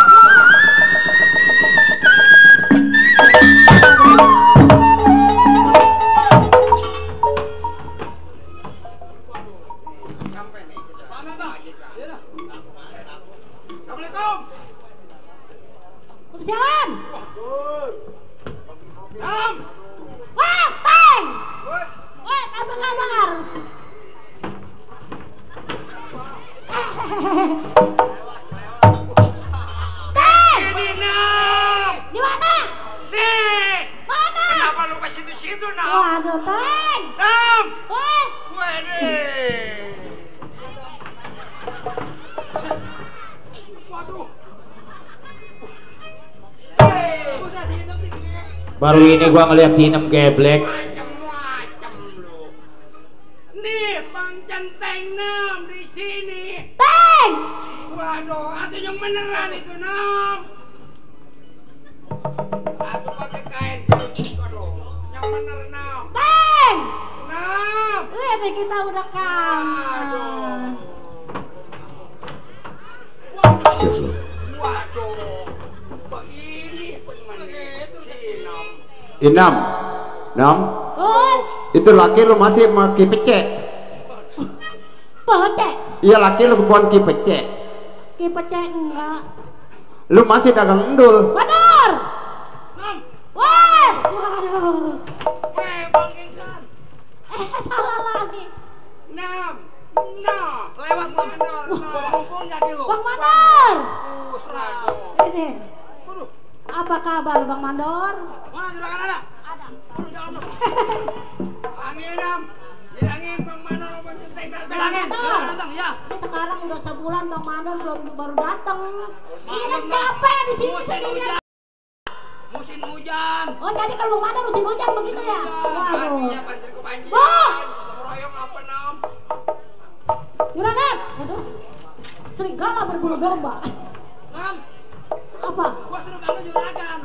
Jalan. Nam. Wah, Teng. Wah, apa kabar? Teng. Di mana? Nih. Mana? Kenapa lu ke situ-situ, Nam? Waduh, Teng. Nam. Wah, Wede. Baru ini gua ngeliat Hinem geblek. Macam-macam lu. Nih, Bang Centeng Nam di sini. Teng. Waduh, ada yang beneran itu, Nam. Atau pakai kain sih. Waduh, yang bener, Nam. Teng. Nam. Ini kita udah kangen. Waduh. Begini pemenit si Nam. Inam, Nam, Oh, itu laki lu masih pakai pecek. pecek. Iya laki lu bukan ki pecek. Ki pecek enggak. Lu masih dagang endul. Benar. Nam. Wah, waduh. Bang Insan. Salah lagi. Nam. Nah, lewat Bang Mandor. Bang Mandor. Waduh. Ini. Apa kabar Bang Mandor? Mana juragan ada? Ada. Panggil Nam. Bilangin Bang Mandor Bang Centeng datang. Bilangin, datang ya. Ini sekarang udah sebulan Bang Mandor baru datang. Ini capek di sini sendirian. Musim hujan. Oh, jadi kalau Bang Mandor musim hujan begitu ya? Waduh. Iya, pancir kebanjiran. Wah. Gotong royong apa, Nam? Juragan. Waduh. Serigala berbulu domba. Nam, Apa? gua suruh kamu juragan.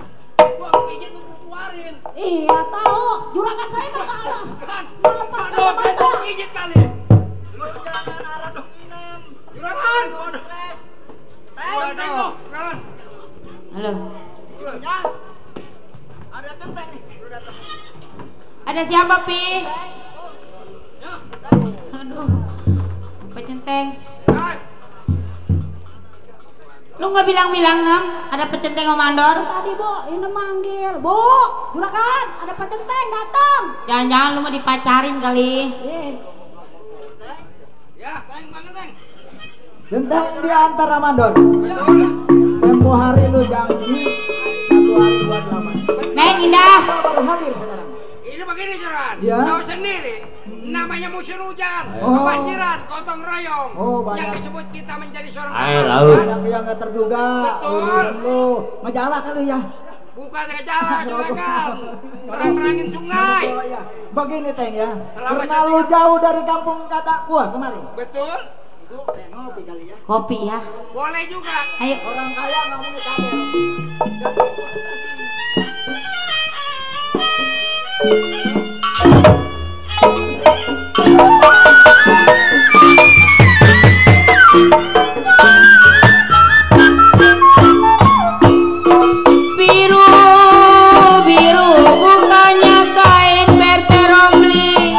Gua pijit lu keluarin. Iya, tahu. Juragan saya mah kalah. Kan? Melepas Aduh, kata-kata. kita pijit kali. Lu jangan arah dong. Juragan. Waduh. Kan? Halo. Juragan. Ada siapa, Pi? Aduh, Pak Centeng. Lu nggak bilang-bilang, Nam? Ada Pecenteng Komandor? Tadi, Bu, ini manggil. Bu, juragan, ada Pak Centeng datang. Jangan-jangan lu mau dipacarin kali. Centeng diantar Ramandor. Tempo hari lu janji 1 hari 2 lama. Neng Indah. Baru hadir sekarang. Ini begini Joran, Ya. tahu sendiri, namanya musim hujan, Oh. kebanjiran, gotong royong, Oh, yang banyak. disebut kita menjadi seorang Air abang, laut. kan? Yang gak terduga. Betul. Urusan lu. Majalah kali ya. Bukan gejala juragan, merang-merangin sungai. Oh ya. Begini Teng ya. Selama Karena saya lu tinggal- jauh dari kampung kata gua kemarin. Betul, Ngopi kali ya. Kopi ya. boleh juga. Ayo. Orang kaya ngomongnya cadel. Dan konsentrasi. Biru, biru bukannya kain berteromli.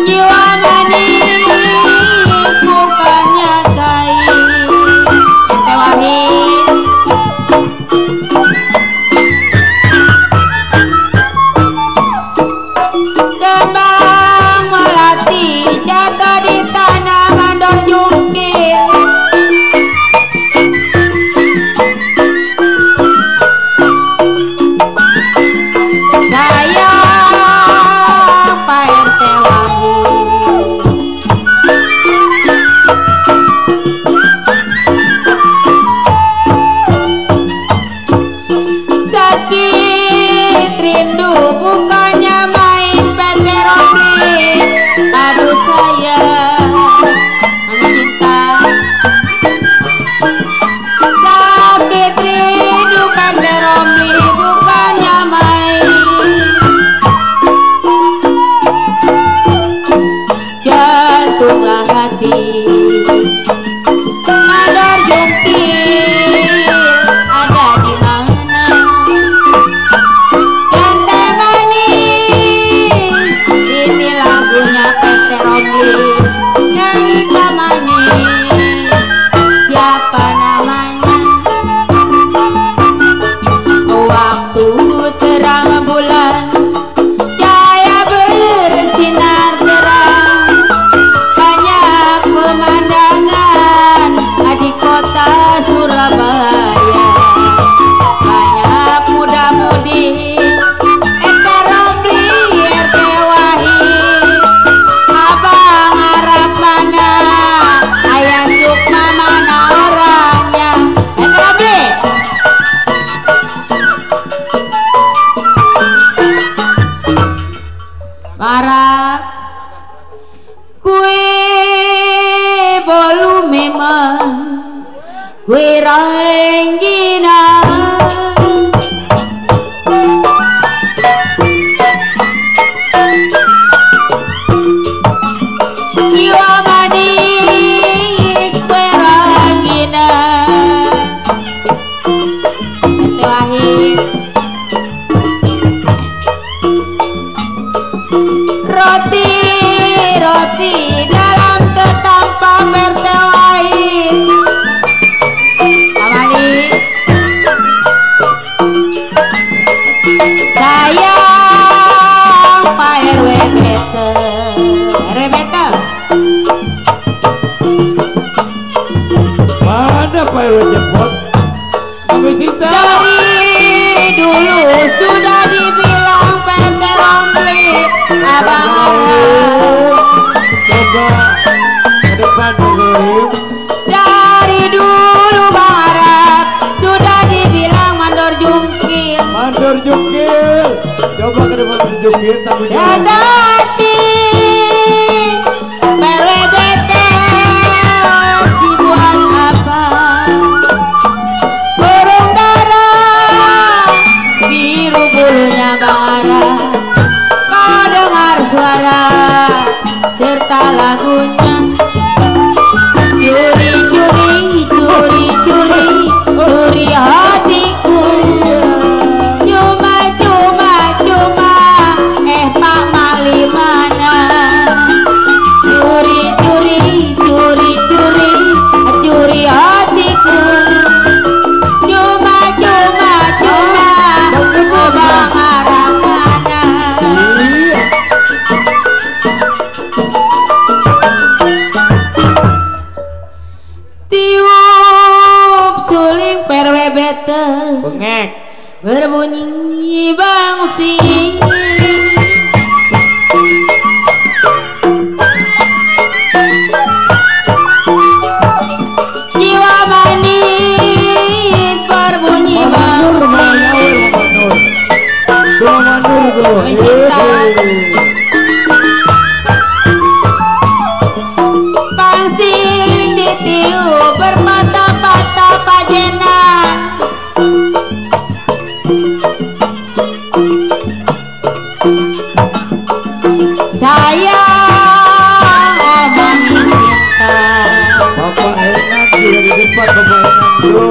Jiwa manis bukannya kain bertewahin. Kembang melati jatuh di tanah mandor jungkir. Sayang Pak RT Wahid. Sakit rindu bukannya main peteromli. Aduh sayang Mami Sinta. Sakit rindu peteromli bukannya main. Jantunglah hati Mandor jungkir ada di mana? Ente manis, ini lagunya Peteromli. Ente manis, siapa namanya? Waktu terang bulan, cahaya bersinar terang. Banyak pemandangan di kota Surabaya. Banyak muda-mudi Peteromli RT Wahid. Abang harap mana? Ayah Sukma mana orangnya? Peteromli. Marah kue bolu memang kue ranggina. Jiwa manis kue ranggina. RT Wahid. Roti, roti dalam tetampa RT Wahid. Amali. Sayang Pak RW Bete. RW Bete. Mana Pak RW jemput? Mami Sinta. Dari dulu sudah dibilang Peteromli abang harap. Coba ke depan Pak. Dari dulu bang harap sudah dibilang mandor jungkir. Mandor jungkir. Coba ke depan jungkir tapi Sedati PRWBT si buat apa? Burung dara biru bulunya bara. Kau dengar suara serta lagunya curi-curi berbunyi bangsing. Jiwa manik berbunyi bangsing. Cinta bangsing ditiup bermata-mata pajenan. Sayang oh mami Sinta. Bapak enak di depan, bapak enak bro.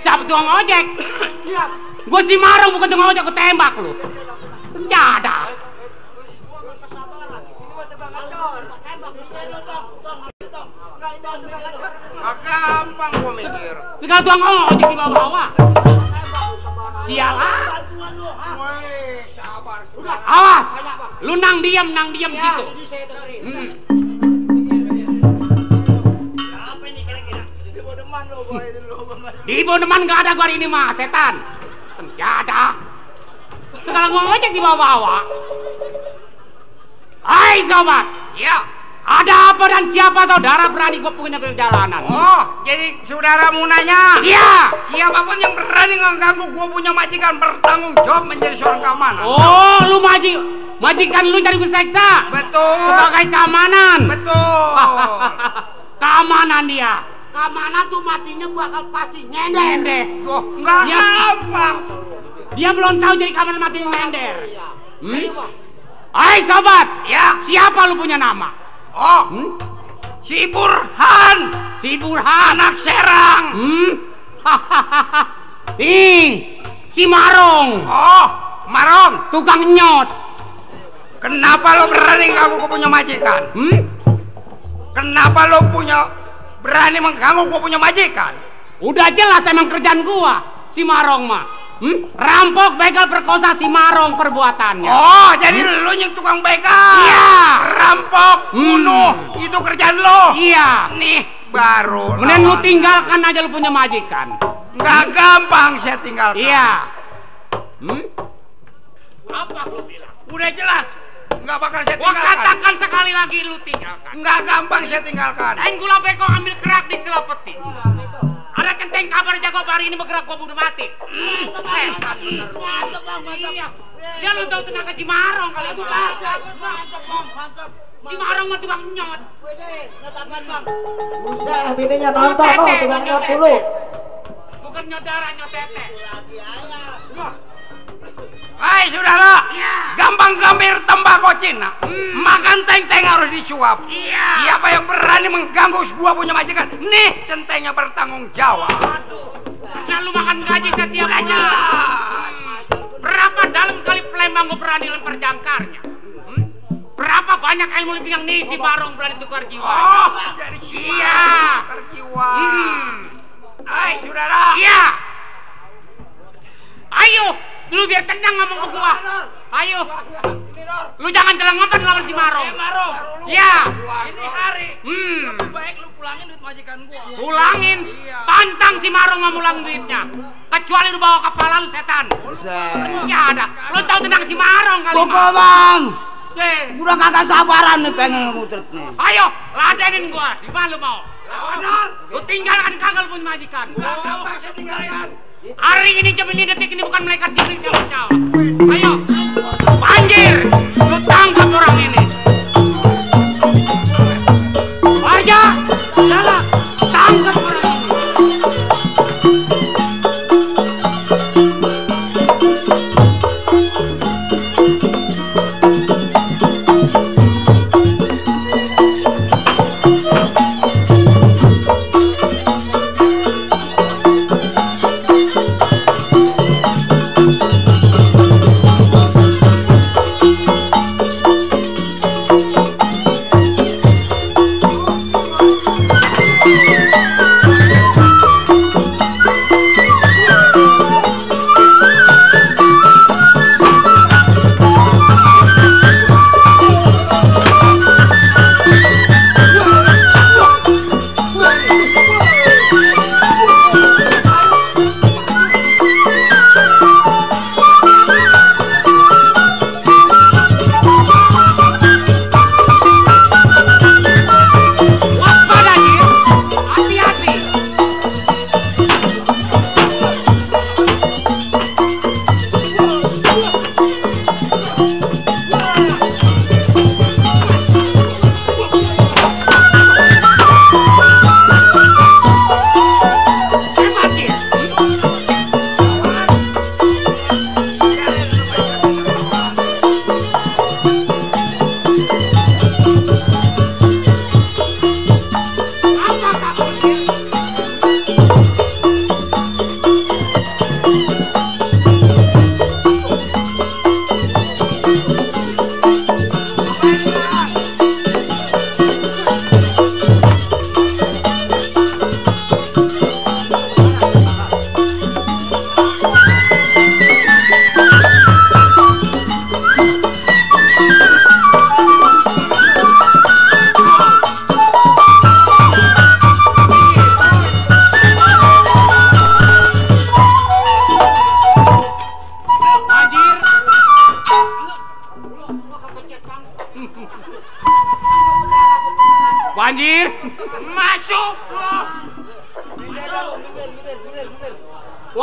Siapa tukang ojek? Gue si Marong bukan tukang ojek, gue tembak lu. Penjada. Gampang gua mikir. Segala tukang ojek di bawah-bawah. Sialan. Woi, sabar sudah. Awas, lu nang diam situ. Di Boneman nggak ada gua hari ini mah, setan. Penjada. Segala ngojek di bawah-bawah. Hai sobat, Ya. ada apa dan siapa saudara berani gua punya perjalanan? Oh, jadi saudaramu nanya? Iya. Siapapun yang berani mengganggu gua punya majikan bertanggung jawab menjadi seorang keamanan. Oh, lu majikan lu jadi gua seksa. Betul. Sebagai keamanan. Betul. Keamanan dia. Keamanan tuh matinya bakal pasti nyender. Nyender. Loh, nggak Dia- gampang. Dia belum tahu jadi keamanan matinya nyender. Hai sobat, Ya. siapa lu punya nama? Oh, si Burhan, Si Burhan. anak Serang. Nih, si Marong, Oh, Marong. tukang nyot. Kenapa lo berani ganggu gua punya majikan? Kenapa lo berani mengganggu gua punya majikan? Udah jelas emang kerjaan gua, si Marong mah. Rampok, begal, perkosa si Marong perbuatannya. Oh, jadi lo yang tukang begal? Iya. Rampok, bunuh, itu kerjaan lo? Iya. Nih, baru Kemudian lu lawan. tinggalkan aja lu punya majikan. Nggak gampang saya tinggalkan. Iya. Apa lo bilang? Udah jelas, nggak bakal saya Gua tinggalkan. katakan sekali lagi lu tinggalkan. Nggak gampang saya tinggalkan. Lain gula beko ambil kerak di selapeti. Ada kenteng kabar jago hari ini bergerak gua bunuh mati. Setan bener. Iya. Dia lu tahu tenaga si Marong kali itu. Si Marong mah tukang nyot. Buset, bininya nonton loh, tukang nyot dulu. Bukan nyot darah, nyot tete. Hai saudara, Iya. gampang gambir tembakau Cina. Makan teng-teng harus disuap. Iya. Siapa yang berani mengganggu gua punya majikan, nih centengnya bertanggung jawab. Aduh. Nah lu makan gaji setiap Udah bulan. jelas. Berapa dalam kali Palembang gua berani lempar jangkarnya? Berapa banyak ilmu lebih yang nih si Marong berani tukar jiwa? Oh, dari si Iya. terjiwa. Hai saudara. Iya. Ayo, lu biar tenang ngomong ke gua. Ayo. Lu jangan celengotan lawan si Marong. Marong. Iya. Ini hari. Lebih baik lu pulangin duit majikan gua. Pulangin. Pantang si Marong mau mulang duitnya. Kecuali lu bawa kepala lu setan. Ya ada. Lu tahu tentang si Marong kali. Pokok bang. Eh, Udah kagak sabaran nih pengen ngemutret nih. ayo, ladenin gua. Di mana lu mau? Benar. Lu tinggalkan kagak lu punya majikan. Nggak gampang saya tinggalkan. Hari ini jam ini detik ini bukan malaikat Jibril yang jawab. Ayo, banjir, lu tangkap orang ini. Warga, jalan, tangkap orang ini.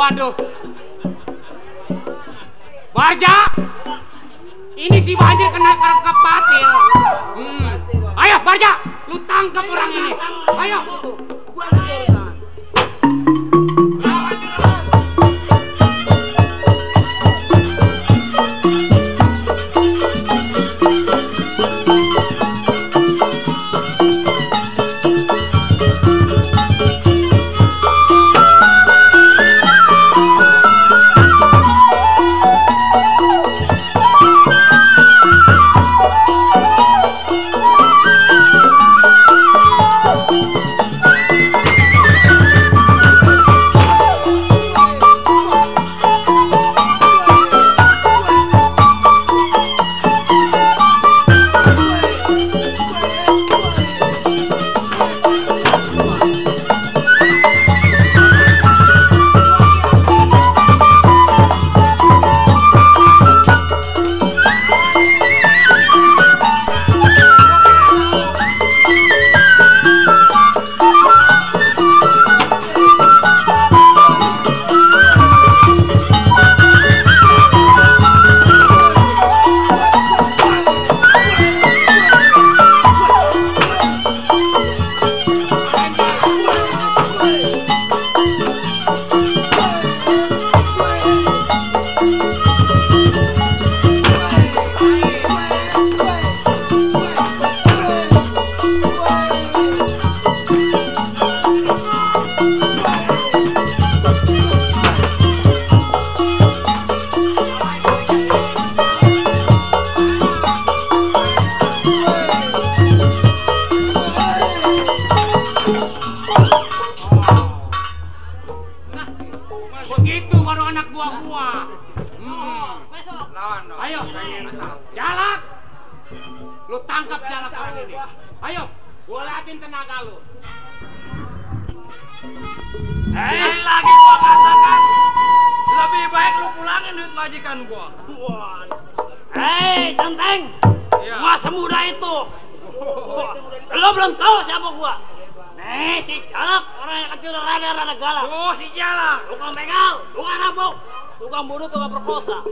Waduh. Barja. Ini si Banjir kena kerangkap patil. Ayo Barja, lu tangkap orang ini. Ayo. Begitu baru anak buah gua. Ayo, Jalak. Lu tangkap Jalak orang ini. Ayo, gua liatin tenaga lu. Lagi gua katakan, lebih baik lu pulangin duit majikan gua. Hei, Centeng. Iya. Gua semudah itu. Lo belum tahu siapa gua. Nih, si Jalak, orang yang kecil rada galak. Oh, si Jalak. Tukang begal, tukang rabuk, tukang bunuh, tukang perkosa.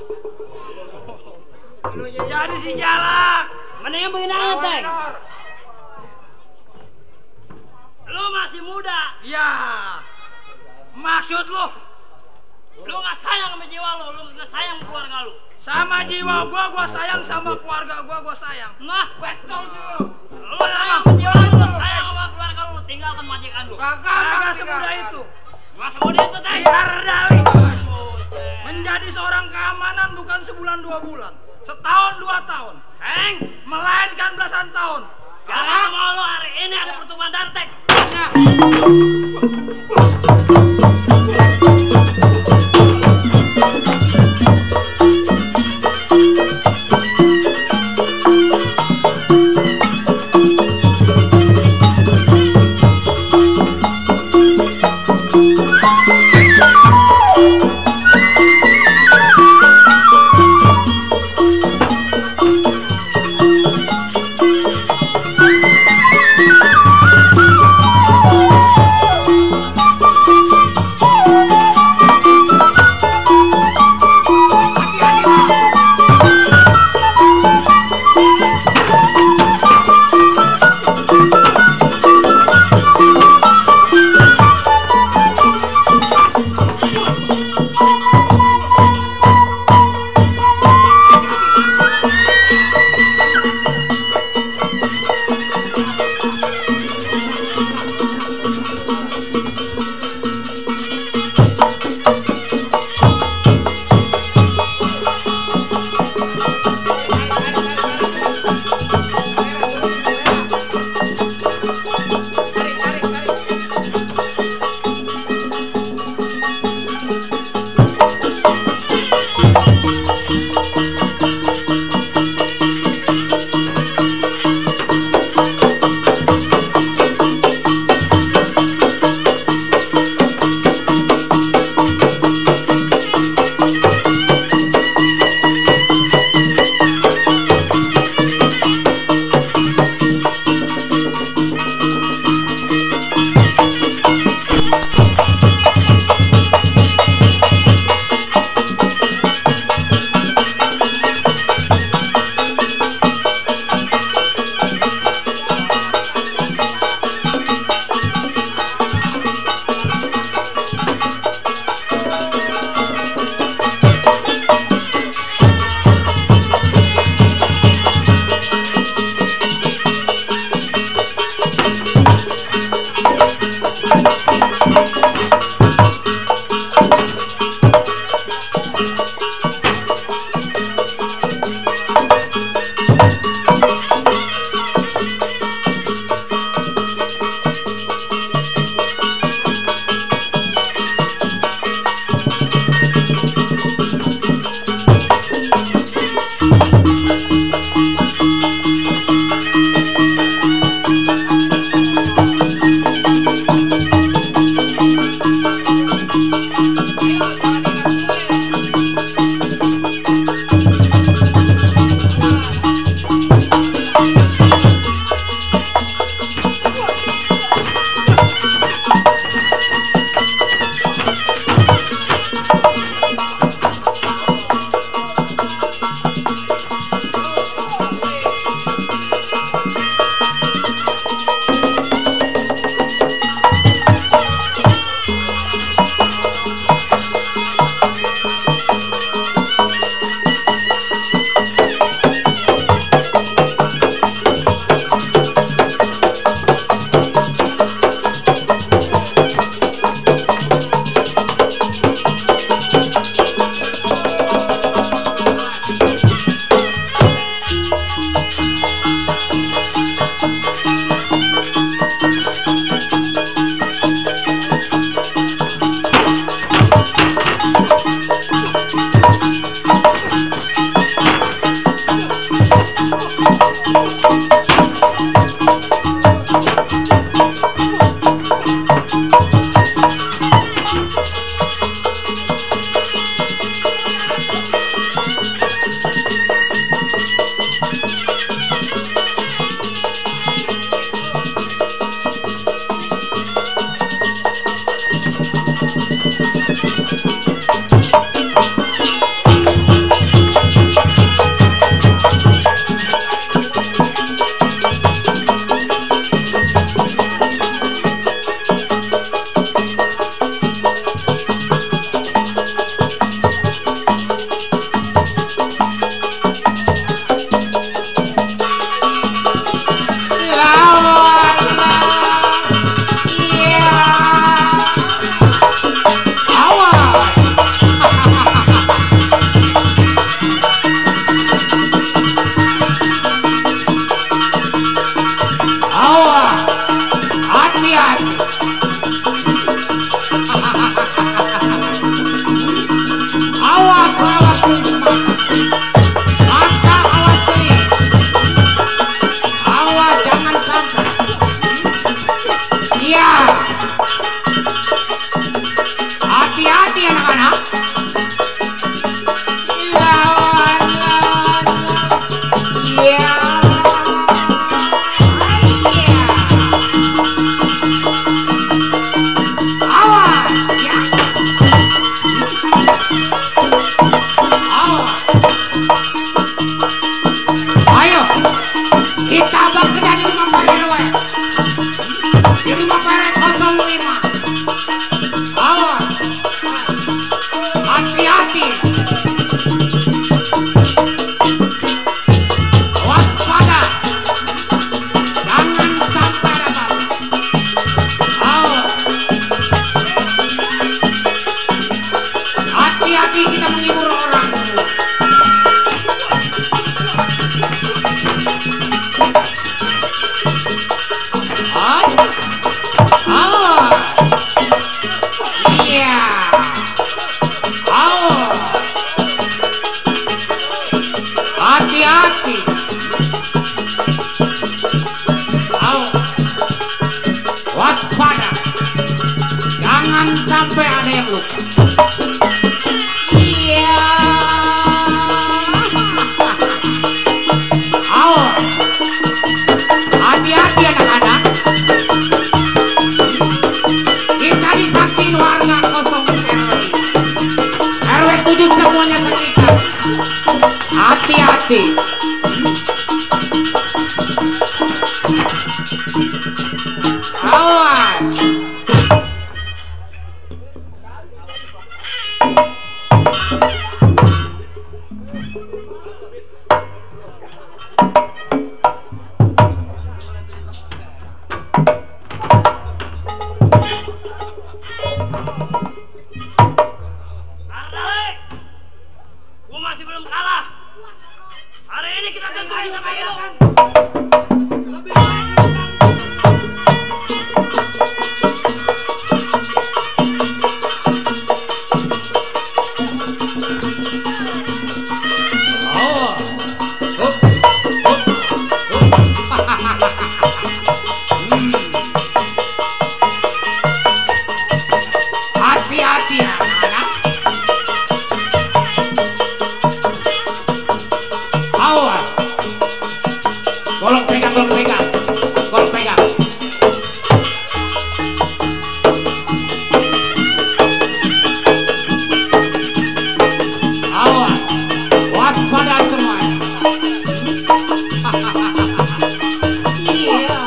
Jadi si Jalak. Mendingan begini aja, Teng. Lu masih muda. Ya. Maksud lu Nggak sayang sama jiwa lu nggak sayang sama keluarga lu. sama jiwa gua sayang, sama keluarga gua sayang. Nah, betul lu. Lu sayang sama jiwa lu sayang sama keluarga lu, tinggalkan majikan lu. Kagak semudah itu. Nggak semudah itu, Teng. Biar dali. Menjadi seorang keamanan bukan sebulan 2 bulan, setahun 2 tahun, melainkan belasan tahun. Jangan mau lu hari ini ada pertemuan Dantek. sayang lu. Iya. Awas. Hati-hati anak-anak. Kita disaksiin warga 0 RW. RW 7 semuanya sekitar. Hati-hati. Awas. Ardale, gua masih belum kalah. Hari ini kita tentuin sama hidup. Lebih baik. Hati-hati anak-anak. Awas. Golok pegang, golok pegang. Golok pegang. Awas. Waspada semuanya. Iya.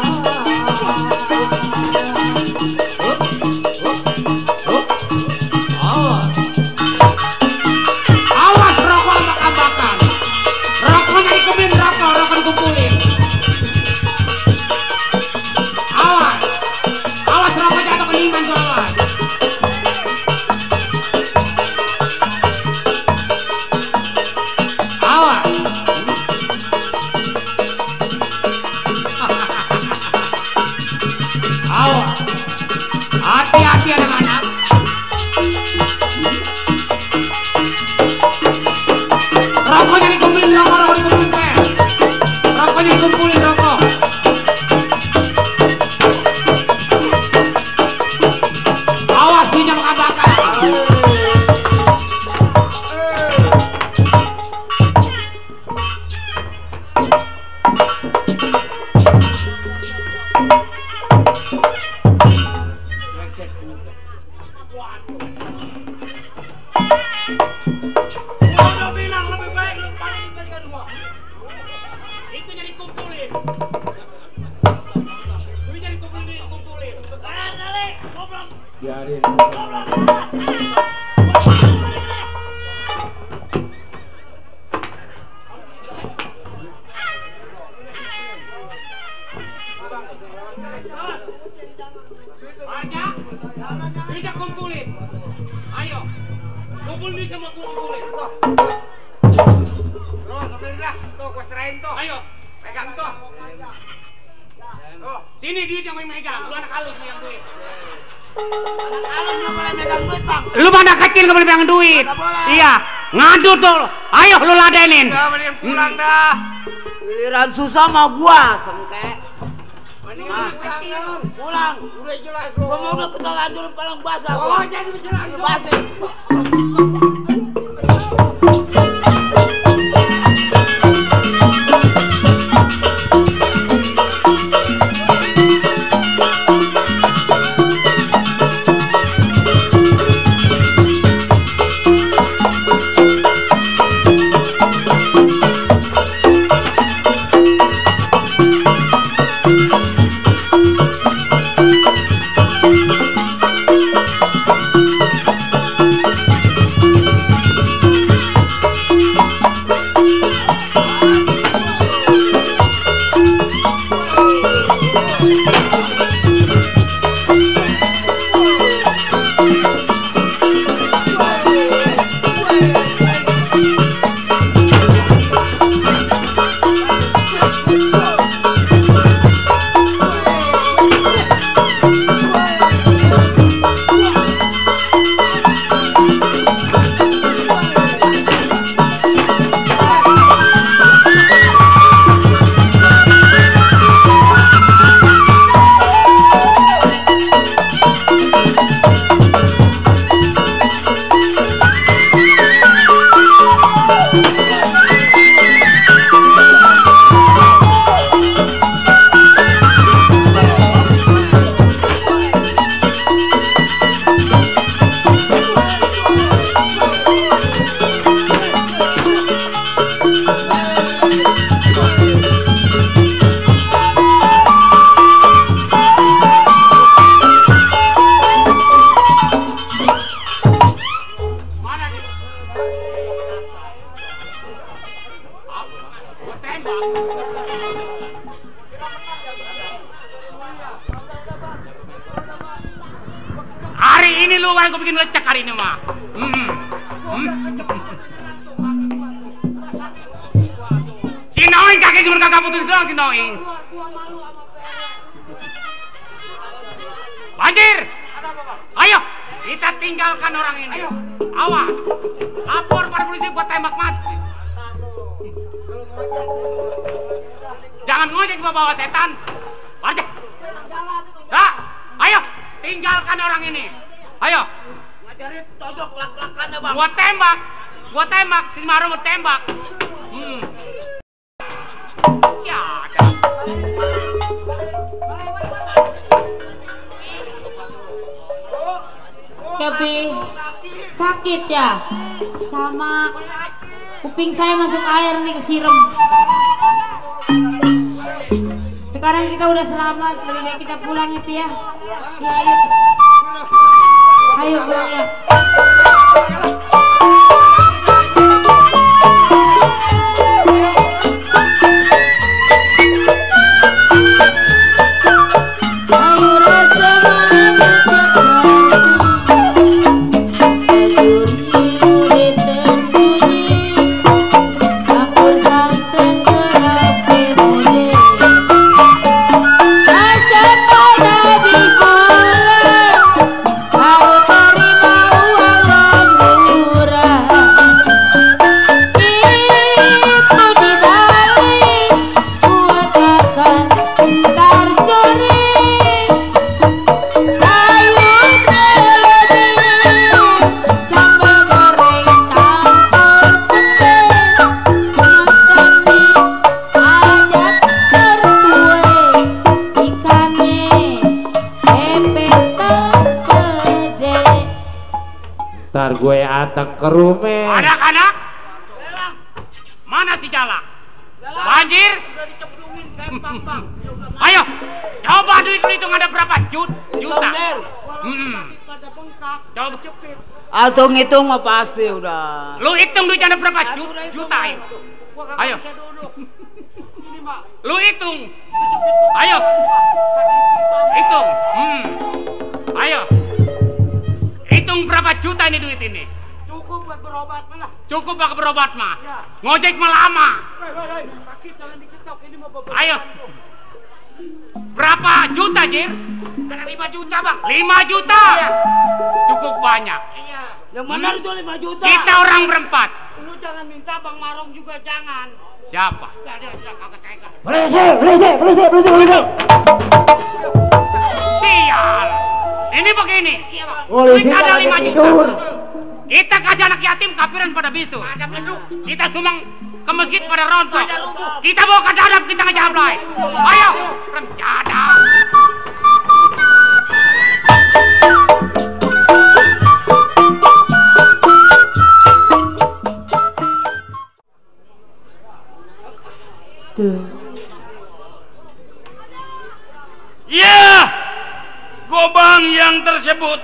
Awas rokok ambak-ambakan. Rokoknya dikemin rokok dikumpulin. Awas. Awas rokok jatuh ke liman tuh awas. Awas. Awas. Hati-hati anak-anak. Rokoknya dikumpulin rokok dikumpulin per. Rokoknya dikumpulin rokok. Awas bisa mengabakkan. Gua udah bilang lebih baik lu paling balikan gua. Itu jadi kumpulin. Itu jadi kumpulin. Ardale, goblok. Biarin. Warga, kita kumpulin. Ayo, kumpulin semua kumpulin. Tuh, ambilin dah. Tuh, gua serahin tuh. Ayo, Pegang tuh. Tuh. sini duit yang main megang. Lu anak halus megang duit. Anak nggak boleh megang duit bang. Lu mana kecil gak boleh pegang duit. Iya, ngadu tuh. Ayo lu ladenin. Udah, mendingan pulang dah. Giliran susah mau gua sengke. Mendingan pulang dong. Pulang. Udah jelas lu. Gua mau udah kita lanjutin paling basah Oh, gua. jangan bisa langsung. Basah. Gua tembak. Hari ini lu yang gua bikin lecek hari ini mah. Si Noing kakek cuma kagak putus doang si Noing. Banjir. Ayo, kita tinggalkan orang ini. Awas. Lapor pada polisi gua tembak mati. Jangan ngojek bawa setan. Wajah. Dah, ayo tinggalkan orang ini. Ayo. Ngajarin tonjok lak-lakannya bang. Gua tembak. Si Maru mau tembak. Ya ada. Tapi sakit ya, sama kuping saya masuk air nih kesiram. Sekarang kita udah selamat, lebih baik kita pulang ya Pi ya. Ya ayo, ayo pulang ya. Ntar gue atak ke rumah. Anak-anak, mana si Jalak? Banjir? Ayo, coba duit lu hitung ada berapa juta? Coba. Atau ngitung mah pasti udah. Lu hitung duit ada berapa juta? Ayo. Lu hitung. Ayo. Hitung. Ayo. Hitung berapa juta ini duit ini? Cukup buat berobat lah. Cukup buat berobat mah. Ngojek mah lama. Kaki jangan diketok, ini mau berobat. Ayo. Berapa juta, Jir? 5 juta bang. 5 juta. Cukup banyak. Iya. Yang mana itu 5 juta? Kita orang berempat. Lu jangan minta Bang Marong juga jangan. Siapa? Polisi. Sial. Ini begini. Polisi Duit ada lagi 5 juta. tidur. Kita kasih anak yatim kafiran pada bisu. Kita sumbang ke masjid pada rontok. Kita bawa ke dadap, kita ngejablay. Ayo, rencana. Tuh. Ya, Gobang yang tersebut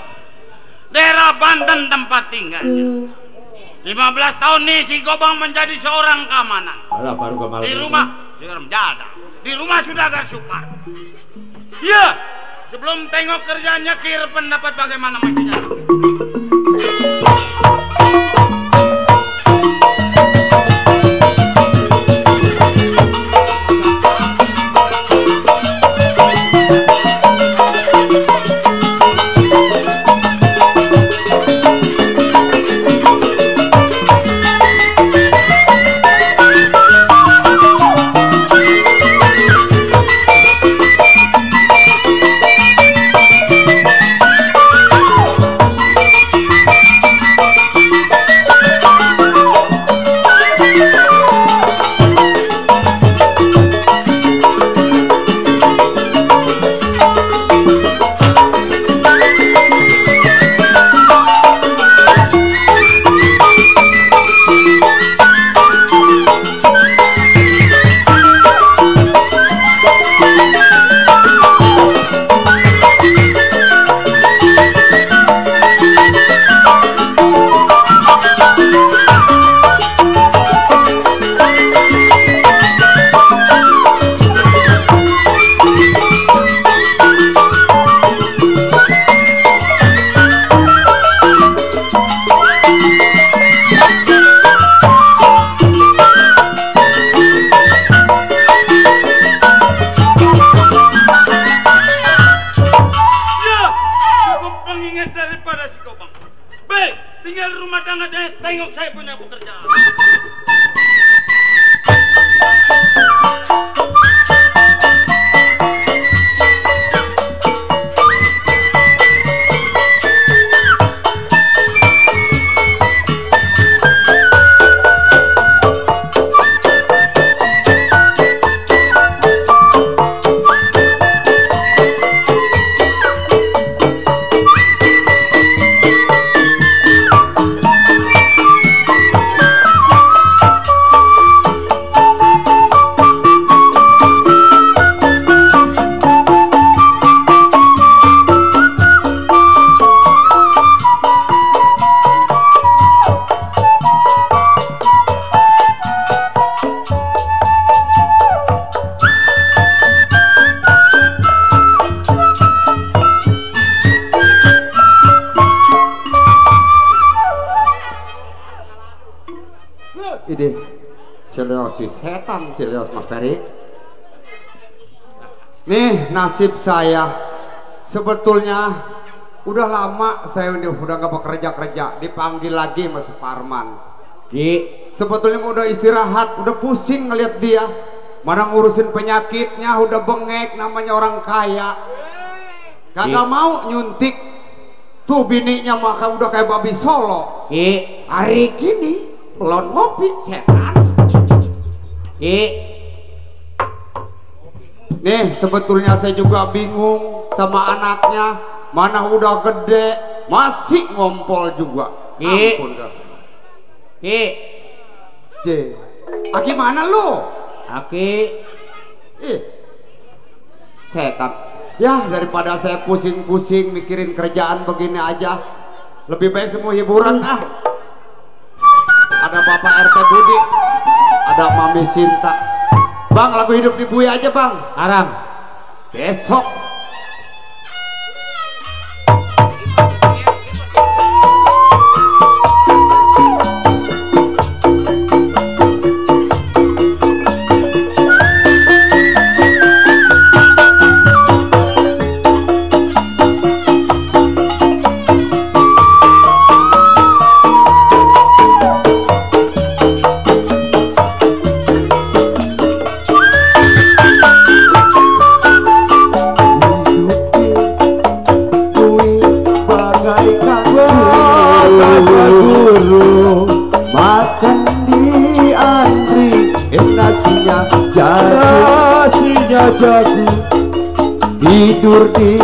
daerah Banten tempat tinggalnya. 15 tahun nih si Gobang menjadi seorang keamanan. Alah, baru ke malam Di ini. rumah, di Remjada. Di rumah sudah agak sukar. Ya, sebelum tengok kerjanya kira pendapat bagaimana mestinya. tengok saya punya pekerjaan. Ide Selios si setan Selios Maperi. Nih nasib saya sebetulnya udah lama saya udah nggak bekerja dipanggil lagi Mas Parman. Sebetulnya udah istirahat, udah pusing ngeliat dia, mana ngurusin penyakitnya, udah bengek namanya orang kaya, kagak mau nyuntik tuh bininya maka udah kayak babi Solo. Hari gini pelon ngopi setan. Nih sebetulnya saya juga bingung sama anaknya, mana udah gede masih ngompol juga. Ampun kan. Aki mana lu? Aki. Setan. Ya daripada saya pusing-pusing mikirin kerjaan begini aja, lebih baik semua hiburan ah. Ada Bapak RT Budi, ada Mami Sinta. Bang, lagu Hidup di Buya aja bang. Haram. Besok. Jago tidur di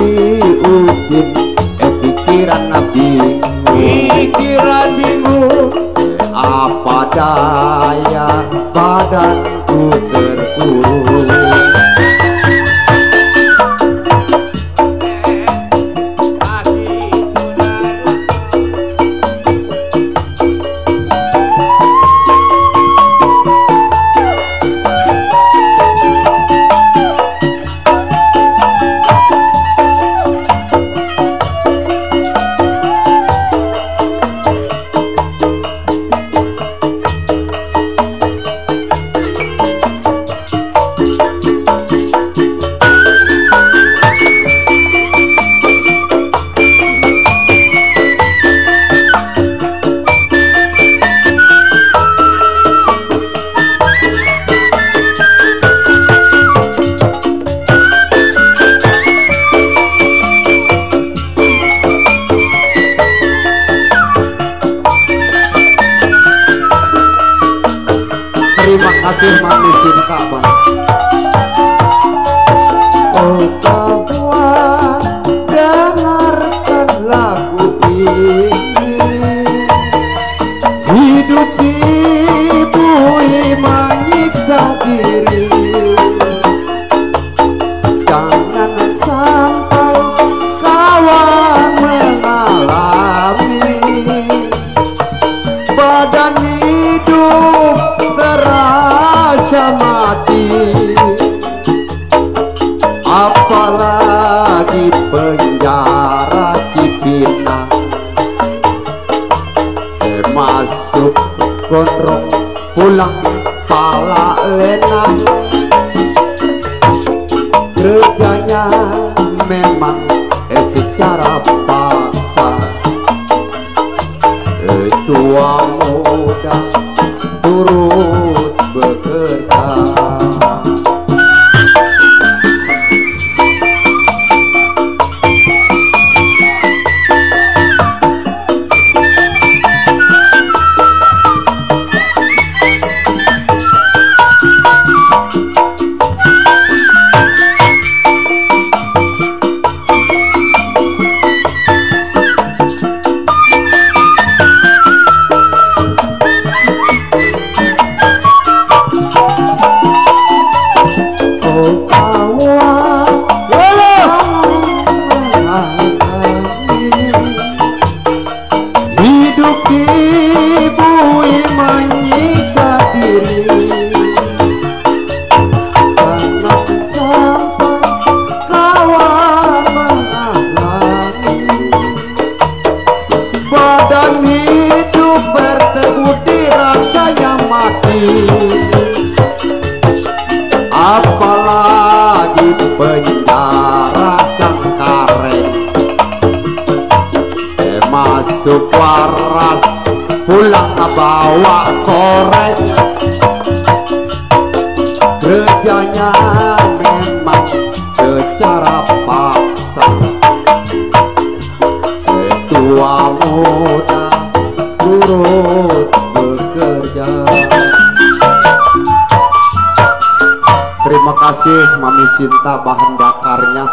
udin, pikiran bingung, apa daya badanku terkurung. Terima kasih Mami Sinta bang. Oh kawan, dengarkan lagu ini. Hidup dibui menyiksa diri. Jangan sampai kawan mengalami badan hidup terasa mati, apalagi penjara Cipinang. Masuk gondrong pulang pala lenang, kerjanya memang secara paksa. tua muda turut bekerja. Apalagi penjara Cengkareng, masuk waras pulang bawa korek. Kerjanya memang secara paksa, tua muda turut bekerja. Terima kasih Mami Sinta bahan bakarnya.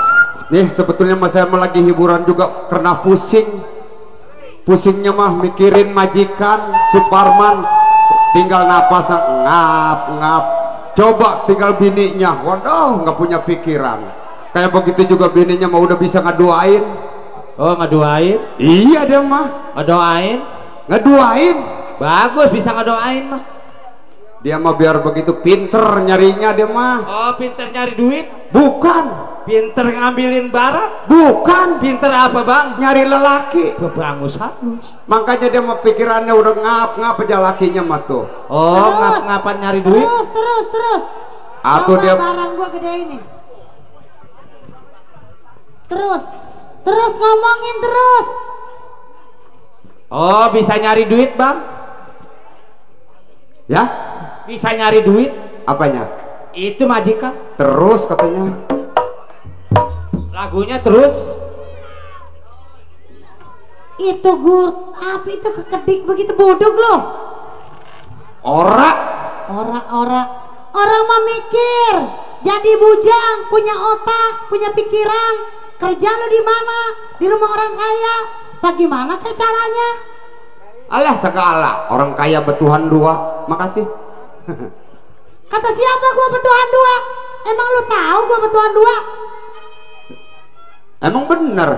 Nih sebetulnya saya mau lagi hiburan juga karena pusingnya mah mikirin majikan Suparman, tinggal napas ngap. Coba tinggal bininya, waduh nggak punya pikiran. Kayak begitu juga bininya mah udah bisa ngeduain. Oh ngeduain? Iya dia mah ngedoain. Ngeduain bagus, bisa ngedoain mah. Dia mah biar begitu pinter nyarinya dia mah. Oh pinter nyari duit? Bukan. Pinter ngambilin barang? Bukan. Pinter apa bang? Nyari lelaki. Kebangus lu. Makanya dia mah pikirannya udah ngap aja lakinya mah tuh. Oh ngap-ngapan nyari duit? Terus. Atau dia barang gua gede ini. Terus ngomongin terus. Oh bisa nyari duit bang? Ya? Bisa nyari duit? Apanya? Itu majikan. Terus katanya. Lagunya terus. Itu apa itu kekedik begitu bodoh loh. Ora Orang mah mikir, jadi bujang, punya otak, punya pikiran. Kerja lu di mana? Di rumah orang kaya. Bagaimana kayak caranya? Alah segala orang kaya betuhan dua. Makasih. Kata siapa gua betuhan dua? Emang lu tahu gua betuhan dua? Emang bener.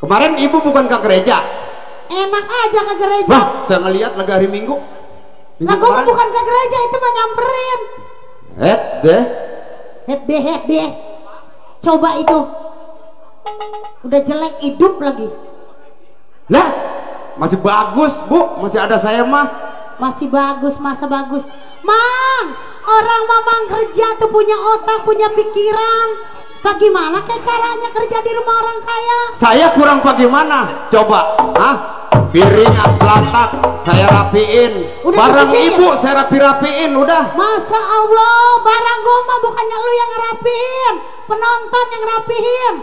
Kemarin ibu bukan ke gereja? Enak aja ke gereja. Wah, saya ngeliat lagi hari Minggu. Nah gua bukan ke gereja, itu mah nyamperin. Het deh. Coba itu. Udah jelek hidup lagi. Lah, masih bagus bu, masih ada saya mah. Masih bagus, masa bagus. Mang, orang mamang kerja tuh punya otak, punya pikiran. Bagaimana kayak caranya kerja di rumah orang kaya? Saya kurang bagaimana? Coba, piring pelatak saya rapiin, udah barang dicuci, ibu saya rapiin, udah. Masa Allah, barang gua mah bukannya lu yang ngerapiin, penonton yang ngerapiin.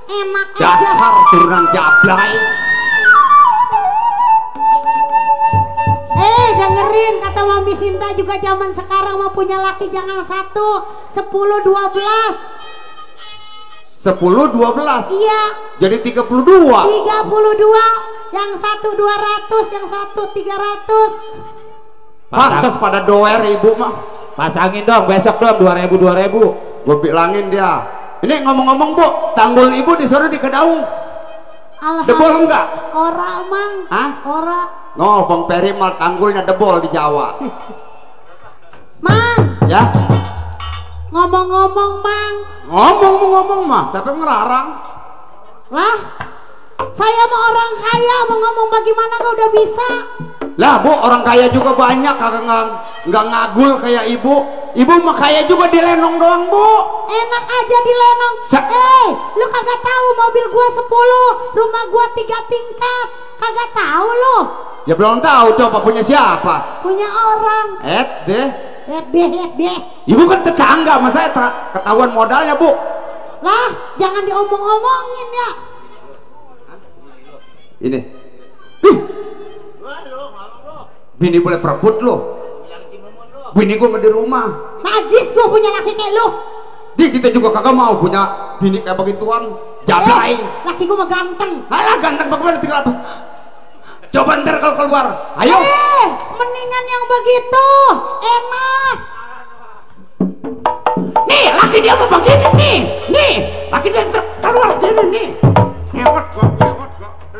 Enak aja. Dasar turunan jablay. Dengerin kata Mami Sinta juga zaman sekarang mau punya laki jangan 1, 10, 12. 10, 12. Iya. Jadi 32. 32. Yang 1 200, yang 1 300. Pantas pada doer ibu mah. Pasangin dong besok dong 2000. Gue bilangin dia. Ini ngomong-ngomong bu, tanggul ibu di sana di Kedaung. Debol enggak? Ora mang. Hah? Ora. No, Bang Peri mah tanggulnya debol di Jawa. Mang. Ya. Ngomong-ngomong mang. Ngomong mah, siapa yang ngelarang? Lah, saya mah orang kaya mau ngomong bagaimana kau udah bisa? Lah bu, orang kaya juga banyak, kagak nggak ngagul kayak ibu. Ibu mah kaya juga di Lenong doang bu. Enak aja di Lenong. Lu kagak tahu mobil gua 10, rumah gua 3 tingkat. kagak tahu lo? Ya belum tahu, coba punya siapa? Punya orang. deh. Deh. Ibu kan tetangga sama saya, ketahuan modalnya, Bu. Lah, jangan diomong-omongin ya. Ini. Bini boleh perebut lo. Bini gua nggak di rumah. Najis gua punya laki kayak lo. Di kita juga kagak mau punya bini kayak begituan. Jablay. Laki gua mah ganteng. Alah ganteng bagaimana tinggal apa? Coba ntar kalau keluar. Ayo. Mendingan yang begitu. Enak. Nih, laki dia mau begitu nih. Nih, laki dia keluar gini nih. Ngewot gua.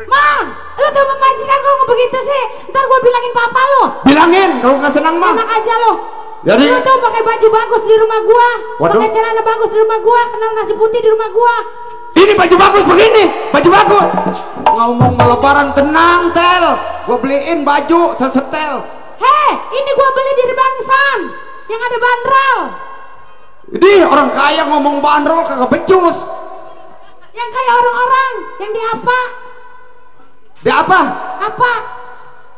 Mang, lu tuh majikan gua nggak begitu sih. Ntar gua bilangin papa lo. Bilangin kalau nggak senang mah. Enak aja lo. Jadi lu tuh pakai baju bagus di rumah gua, waduh, pakai celana bagus di rumah gua, kenal nasi putih di rumah gua. Ini baju bagus begini, baju bagus. Ngomong mau lebaran tenang, Tel. Gua beliin baju sesetel. Hei, ini gua beli di Bangsan yang ada bandrol. Ini orang kaya ngomong bandrol kagak becus. Yang kayak orang-orang, yang di apa? Di apa? Apa?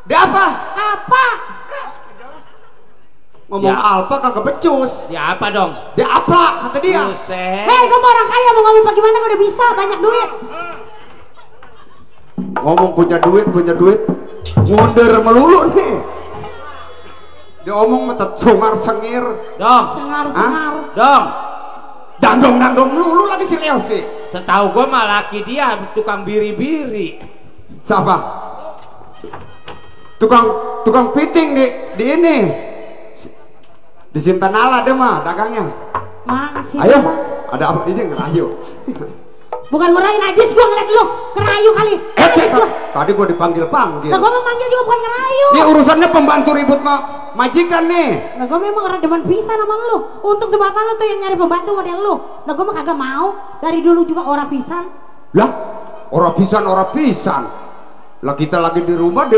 Di apa? Apa? Ngomong Ya. alpa kagak becus. Ya apa dong? Di apa kata dia? Hei, kamu orang kaya mau ngomong bagaimana? Gua udah bisa, banyak duit. Ngomong punya duit, ngunder melulu nih. Dia omong metet sungar sengir. Dong. Sengar. Dong. Dangdong melulu lagi si Leo sih. Setahu gua mah laki dia tukang biri-biri. Siapa? Tukang piting di ini. Di Sintanala deh mah dagangnya. Makasih. Ayo, ada apa ini ngerayu? Bukan ngerayu, najis gua ngeliat lu ngerayu kali. Najis gua. Tadi gua dipanggil-panggil. Nah, gua mau manggil juga bukan ngerayu. Ini urusannya pembantu ribut majikan nih. Nah, gua memang redeman pisan sama lu. Untuk tuh bapak lu tuh yang nyari pembantu model lu. Nah, gua mah kagak mau. Dari dulu juga orang pisan. Lah, orang pisan. Lah kita lagi di rumah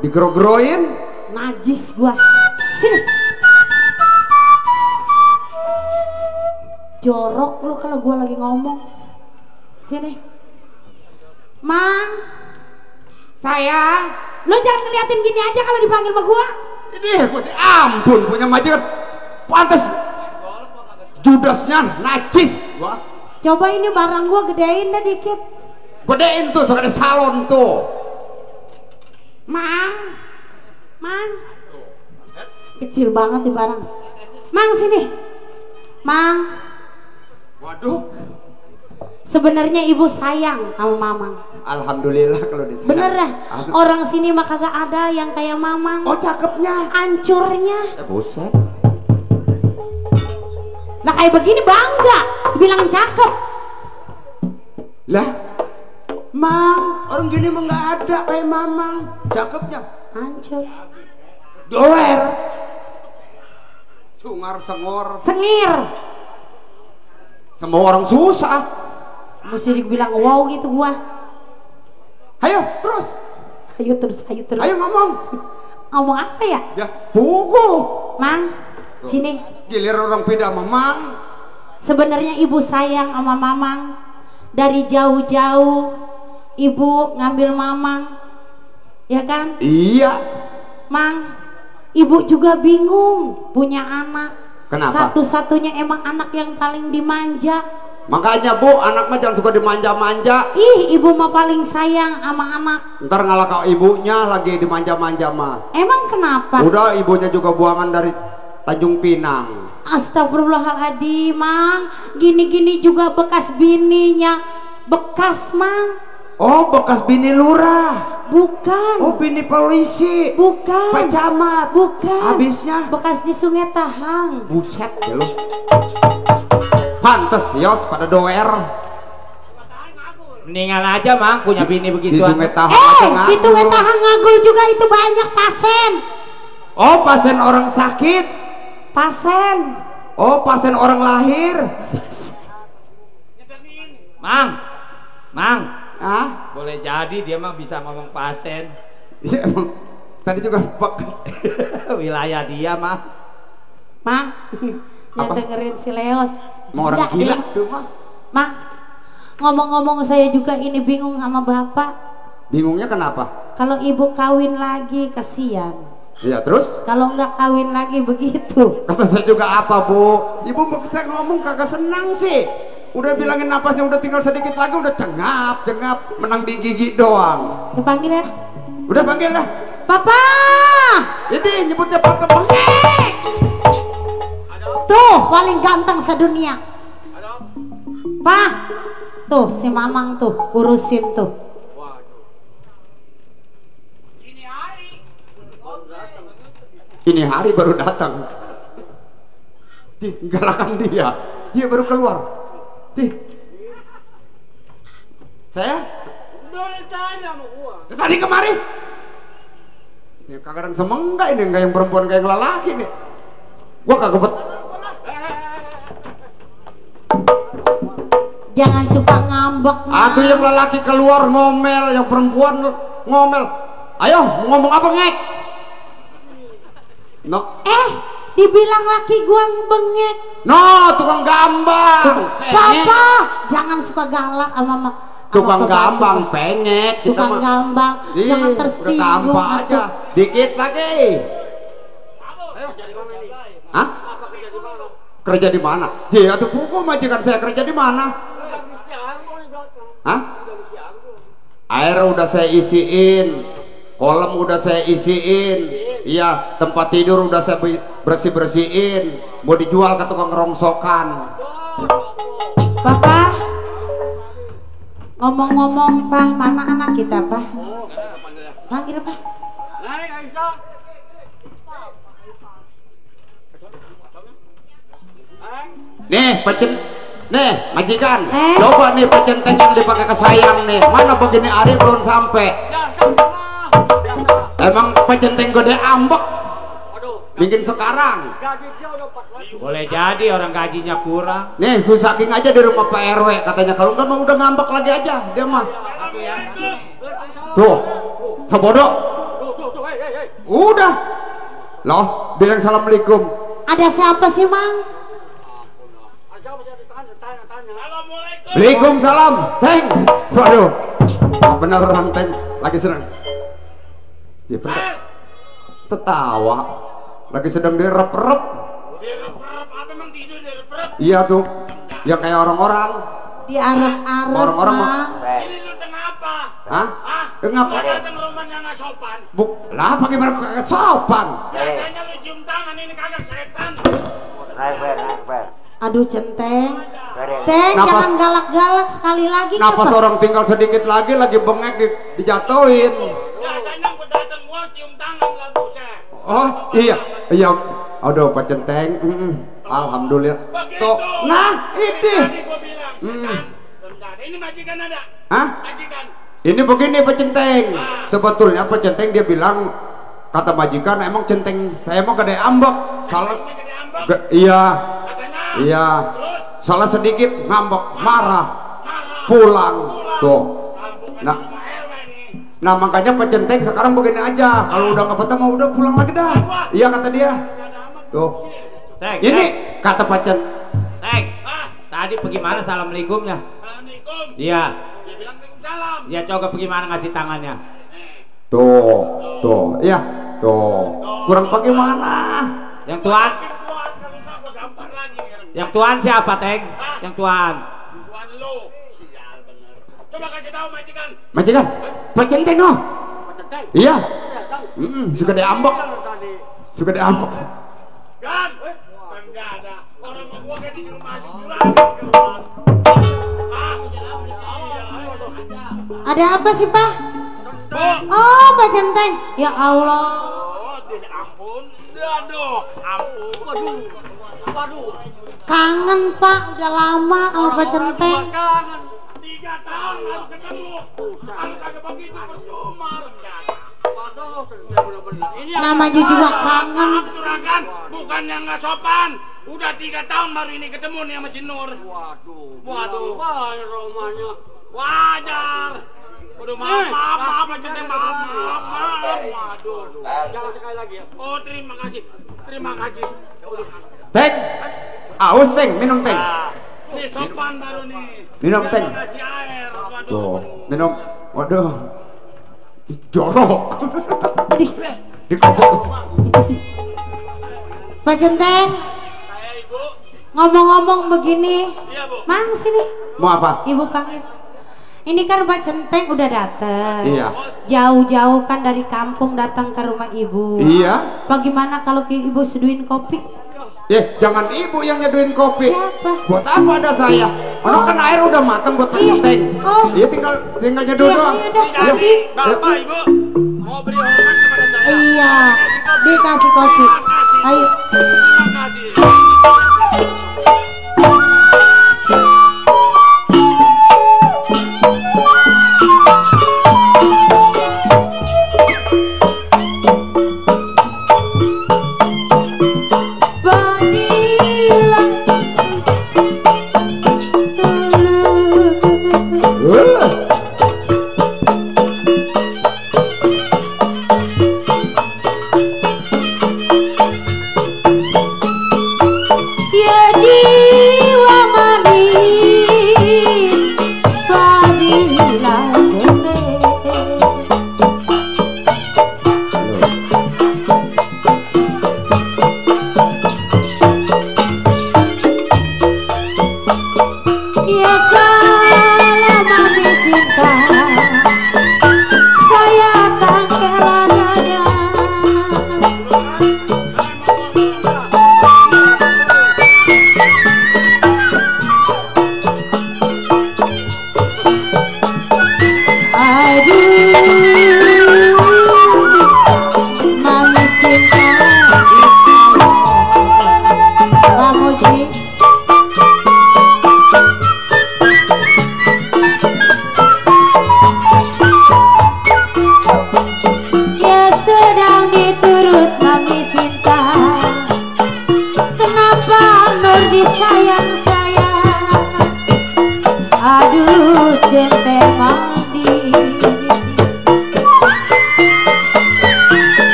digero-geroin. Najis gua. Sini. Jorok lu kalau gua lagi ngomong. Sini. Mang. Sayang. Lu jangan ngeliatin gini aja kalau dipanggil sama gua. Ini gua sih ampun punya majikan. Pantes judasnya najis gua. Coba ini barang gua gedein deh dikit. Gedein tuh, soalnya ada salon tuh. Mang. Kecil banget nih barang. Mang sini. Mang. Waduh. Sebenarnya ibu sayang sama Mamang. Alhamdulillah kalau disayang. Bener dah. Orang sini mah kagak ada yang kayak Mamang. Oh cakepnya. Hancurnya. Buset. Nah kayak begini bangga. Bilangin cakep. Lah, Mang, orang gini mah nggak ada kayak Mamang. Cakepnya. Hancur. Doer. Sungar sengor. Sengir. Semua orang susah. Mesti dibilang wow gitu gua. Ayo terus. Ayo ngomong. Ngomong apa ya? Ya, pugu. Mang, sini. Gilir orang pindah sama Mang. Sebenarnya ibu sayang sama Mamang. Dari jauh-jauh ibu ngambil Mamang. Ya kan? Iya. Mang, ibu juga bingung punya anak. Kenapa? Satu-satunya emang anak yang paling dimanja. Makanya Bu, anak mah jangan suka dimanja-manja. Ih, ibu mah paling sayang sama anak. Ntar ngalah kau ibunya lagi dimanja-manja mah. Emang kenapa? Udah ibunya juga buangan dari Tanjung Pinang. Astagfirullahaladzim, Mang. Gini-gini juga bekas bininya. Bekas, Mang. Oh, bekas bini lurah. Bukan. Oh, bini polisi. Bukan. Pak Camat. Bukan. Habisnya bekas di Sungai Tahang. Buset ya lu. Pantes Yos pada doer. Mendingan aja Mang punya bini begitu. Di Sungai Tahang. Di Sungai Tahang ngagul juga itu banyak pasien. Oh, pasien orang sakit. Pasien. Oh, pasien orang lahir. Mang. Ah? Boleh jadi dia mah bisa ngomong pasien. Iya emang. Tadi juga bekas. Wilayah dia mah. Mang. Yang dengerin si Leos. Mau orang gila tuh mah. Mang. Ngomong-ngomong saya juga ini bingung sama bapak. Bingungnya kenapa? Kalau ibu kawin lagi kasihan. Iya, terus? Kalau nggak kawin lagi begitu. Kata saya juga apa, Bu? Ibu saya ngomong kagak senang sih. Udah bilangin napasnya udah tinggal sedikit lagi, udah cengap, menang di gigi doang. Dipanggil ya? Udah panggil lah. Papa! Ini nyebutnya Papa Bengek. Tuh, paling ganteng sedunia. Pak, tuh si Mamang tuh, urusin tuh. Ini hari baru datang. Galakan dia. Dia baru keluar. Saya? Tadi kemari. Ini kagak ada semenggak ini, enggak yang perempuan kayak yang lelaki nih. Gua kagak bet. Jangan suka ngambek. Aduh, yang lelaki keluar ngomel, yang perempuan ngomel. Ayo, ngomong apa, Ngek? No. Dibilang laki gua bengek. No, tukang gambang. Papa, jangan suka galak sama tukang gambang, pengek. Tukang gambang, jangan tersinggung. Udah aja, dikit lagi. Hah? Kerja di mana? Dia tuh buku majikan saya kerja di mana? Hah? Air udah saya isiin, kolam udah saya isiin, iya tempat tidur udah saya bersih-bersihin, mau dijual ke tukang rongsokan. Papa, ngomong-ngomong Pak, mana anak kita Pak? Panggil Pak. Nih majikan, coba nih pecenteng yang dipakai ke sayang nih, mana begini hari belum sampai. Emang pecenteng gede ambek, bikin sekarang. Boleh jadi orang gajinya kurang. Nih saking aja di rumah Pak RW katanya, kalau enggak mau udah ngambek lagi aja dia mah. Tuh, sebodoh. Udah, loh bilang assalamualaikum. Ada siapa sih Mang? Waalaikumsalam, Teng. Waduh, beneran Teng, lagi sedang. Dia tertawa, lagi sedang direp-rep. Apa emang tidur direp-rep? Iya tuh, yang kayak orang-orang. Diarep-arep. Orang-orang mah. Ini lu ngapa? Hah? Ngapa? Datang rumah yang nggak sopan. Lah, bagaimana kagak sopan? Biasanya lu cium tangan, ini kagak setan. Aduh Centeng, Teng jangan galak-galak sekali lagi. Napas orang tinggal sedikit lagi bengek dijatuhin. Biasanya gua datang gua cium tangan lah buset. Oh iya. Aduh Pak Centeng, alhamdulillah. Tuh, nah ini. Ini majikan ada? Hah? Majikan. Ini begini Pak Centeng. Sebetulnya Pak Centeng dia bilang, kata majikan emang Centeng saya mau gede ambek. Salah. Iya. Salah sedikit ngambek, marah. Pulang. Tuh. Nah makanya Pak Centeng sekarang begini aja, kalau udah nggak ketemu udah pulang lagi dah. Iya kata dia. Tuh. Ini kata Pak Centeng. Tadi bagaimana assalamualaikumnya? Assalamualaikum. Iya. Dia bilang salam. Ya coba bagaimana ngasih tangannya? Tuh. Iya. Tuh. Kurang bagaimana? Yang tuan? Yang tuan siapa, Teng? Yang tuan. Tuan lu. Sial bener. Coba kasih tahu majikan. Majikan, Pak Centeng no. Iya. Suka diambek. Gan. Enggak ada. Orang gua kayak disuruh masuk jurang. Ada apa sih Pak? Oh Pak Centeng, ya Allah. Ampun. Ampun. Waduh. Kangen Pak, udah lama sama Pak Centeng. 3 tahun baru ketemu. Kalau kagak begitu percuma. Namanya juga kangen. Juragan, bukan yang nggak sopan. Udah 3 tahun baru ini ketemu nih sama si Nur. Waduh. Romanya. Wajar. Waduh, maaf, Pak Centeng, maaf. Waduh. Jangan sekali lagi ya. Oh, terima kasih. Waduh. Teng, aus Teng, minum Teng. Ini sopan baru nih. Minum Teng. Kasih air. Waduh. Tuh, minum. Waduh. jorok. Di kopok. Pak Centeng, ngomong-ngomong begini, Mang sini. Mau apa? Ibu panggil. Ini kan Pak Centeng udah dateng. Iya. Jauh-jauh kan dari kampung datang ke rumah ibu. Iya. Bagaimana kalau ibu seduin kopi? Jangan ibu yang nyeduin kopi. Siapa? Buat apa ada saya? Ono kan air udah mateng buat Pak Centeng. Iya tinggal nyeduh doang. Bapak Ibu mau beri hormat kepada saya. Iya, dikasih kopi. Ayo. Terima kasih.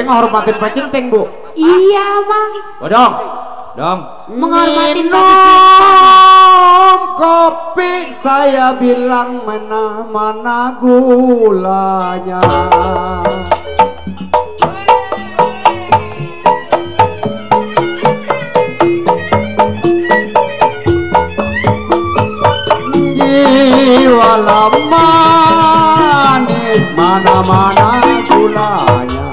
Menghormatin Pak Centeng, Bu. Iya, Mang. Dong. Menghormatin minum kopi saya bilang mana gulanya. Jiwa manis mana gulanya.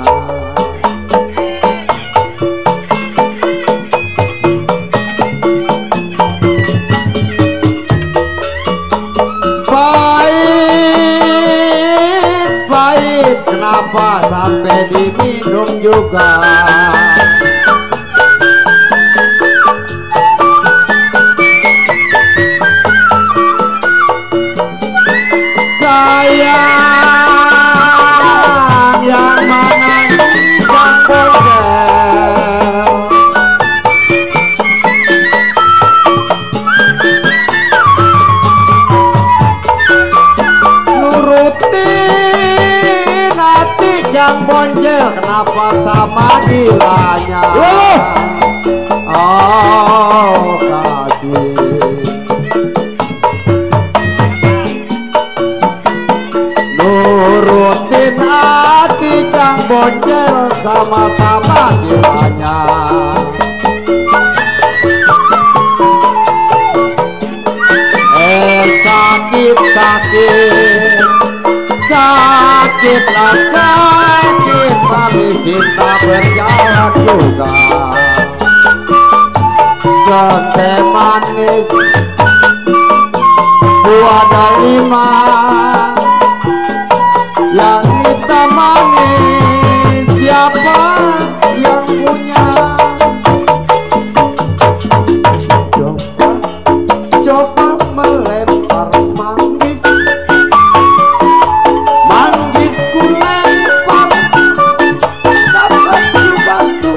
Pahit, kenapa sampai diminum juga? Sayang yang mana yang bocel. Nurutin hati jang boncel, kenapa sama gilanya? kasih. Nurutin hati kang boncel sama-sama kiranya. Sakit, sakitlah sakit, Mami Sinta berjalan juga. Conte manis, buah delima, yang hitam manis, siapa yang punya? Coba melempar manggis, manggis ku lempar, dapat ku bantu.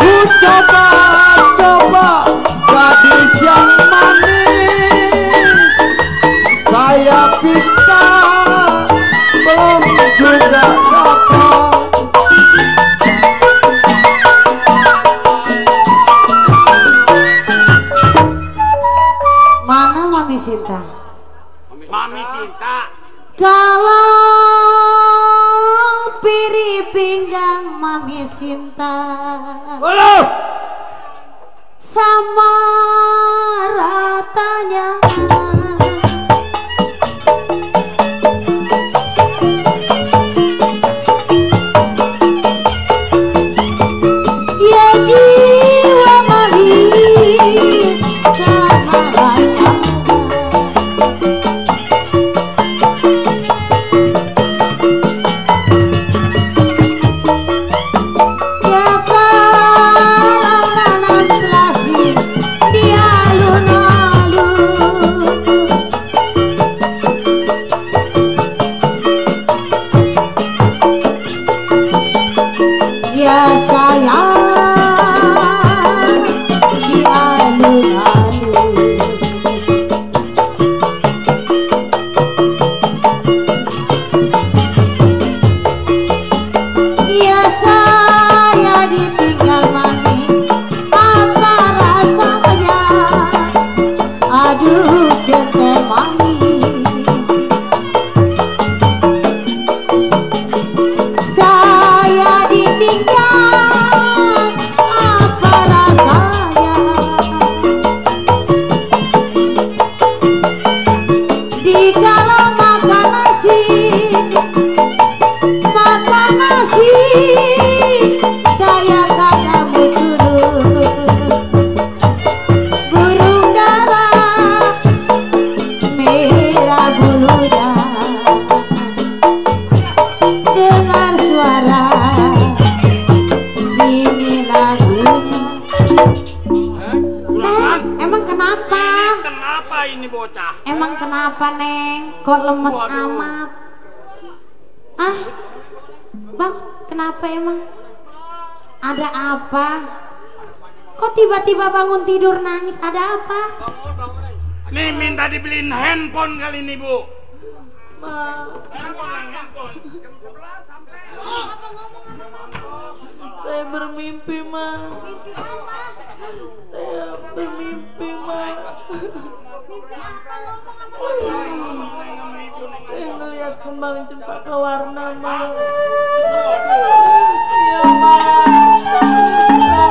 Ku coba gadis yang manis, saya pinta belum juga dapat. Mana Mami Sinta? Mami Sinta. Kalau piri pinggang Mami Sinta. Halo. Sama ratanya. Ya jiwa manis sama ratanya. Ya kalau nanam selasi di alun-alun, ya sayang di alun-alun. Ya saya ditinggal Mami, apa rasanya? Aduh centeng Mami, saya ditinggal, apa rasanya? Dikala makan nasi, saya kagak mau turun. Burung dara merah bulunya, dengar suara ini lagunya. Juragan, Emang kenapa? kenapa ini bocah? Emang kenapa Neng? Kok lemes amat? Ah, Bang, kenapa emang? Ada apa? Kok tiba-tiba bangun tidur nangis? Ada apa? Nih minta dibeliin handphone kali ini, Bu. Ma, Handphone. saya bermimpi, Ma. Saya bermimpi, Ma. Saya ngeliat kembang cempaka warna, Ma. Iya, Ma. Tolong, Ma.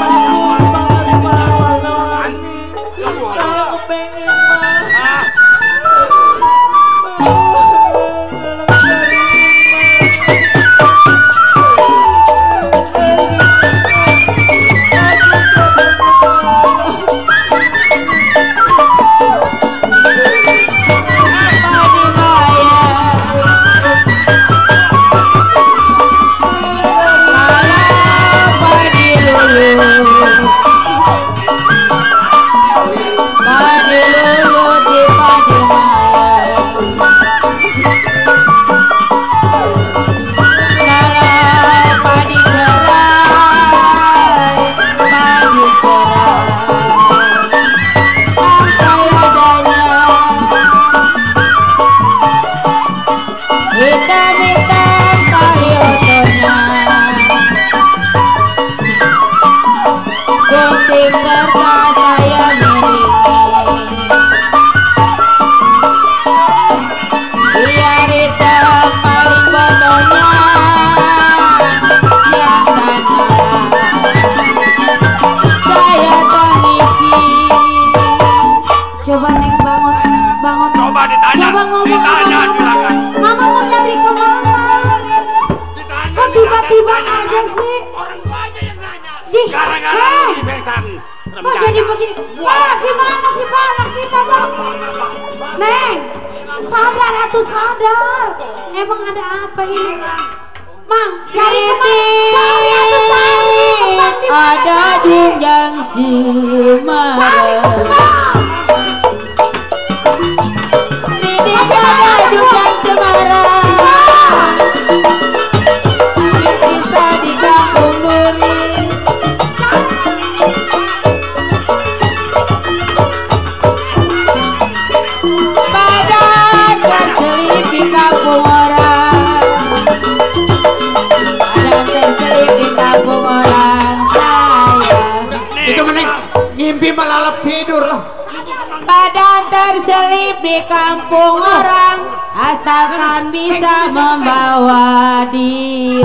Bagus banget, Ma. Warna-warni. Saya kepengen, Ma. gunting kertas saya miliki. Biar hitam paling fotonya siang dan malam saya tangisi. Coba Neng bangun, bangun. Coba ditanya. Coba ngomong Ditanya, sama silakan. Mama. Mama mau nyari kemana? Ditanya, Kok tiba-tiba ditanya, aja sih? Orang tua aja yang nanya. Di, Gara-gara Neng. lu dibesan. Kok jadi begini? Wah, gimana sih Pak anak kita Pak? Neng, sadar atuh sadar. Emang ada apa ini? Mah, cari kemana? Cari atuh cari. Kembang di mana, Ada cari? junjang Cari Semarang. kembang. Di ada junjang Semarang. Tapi kisah di kampung Nurin. Badan terselip di kampung orang. Badan terselip di kampung orang saya. Itu mending ngimpi melalap tidur lah. Badan terselip di kampung orang, asalkan bisa membawa diri.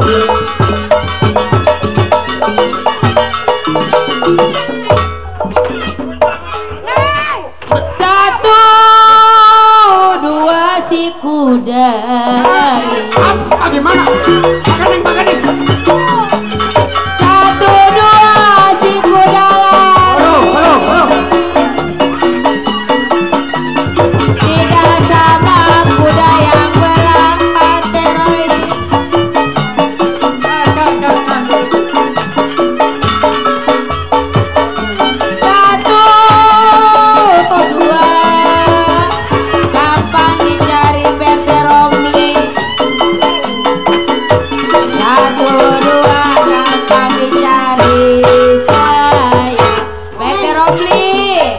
Satu, dua si kuda lari. Gimana? Makan. Satu, dua si kuda lari. Tidak sama kuda yang berangkat teroid. Satu, dua, gampang dicari Verteromli. Satu, dua, gampang dicari saya Verteromli.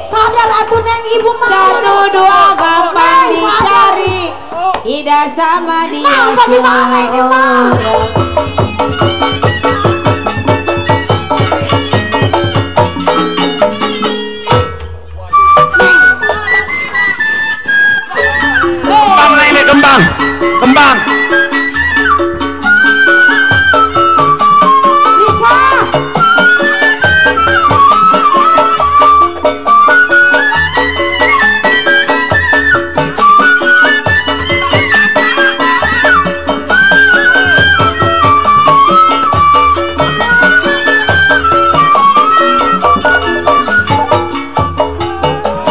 Sadar atuh Neng ibu mah. Satu, dua, gampang dicari. Tidak sama dia Nah, bagaimana ini, Ma? seorang. Kembang lah ini, kembang. Kembang. Bisa.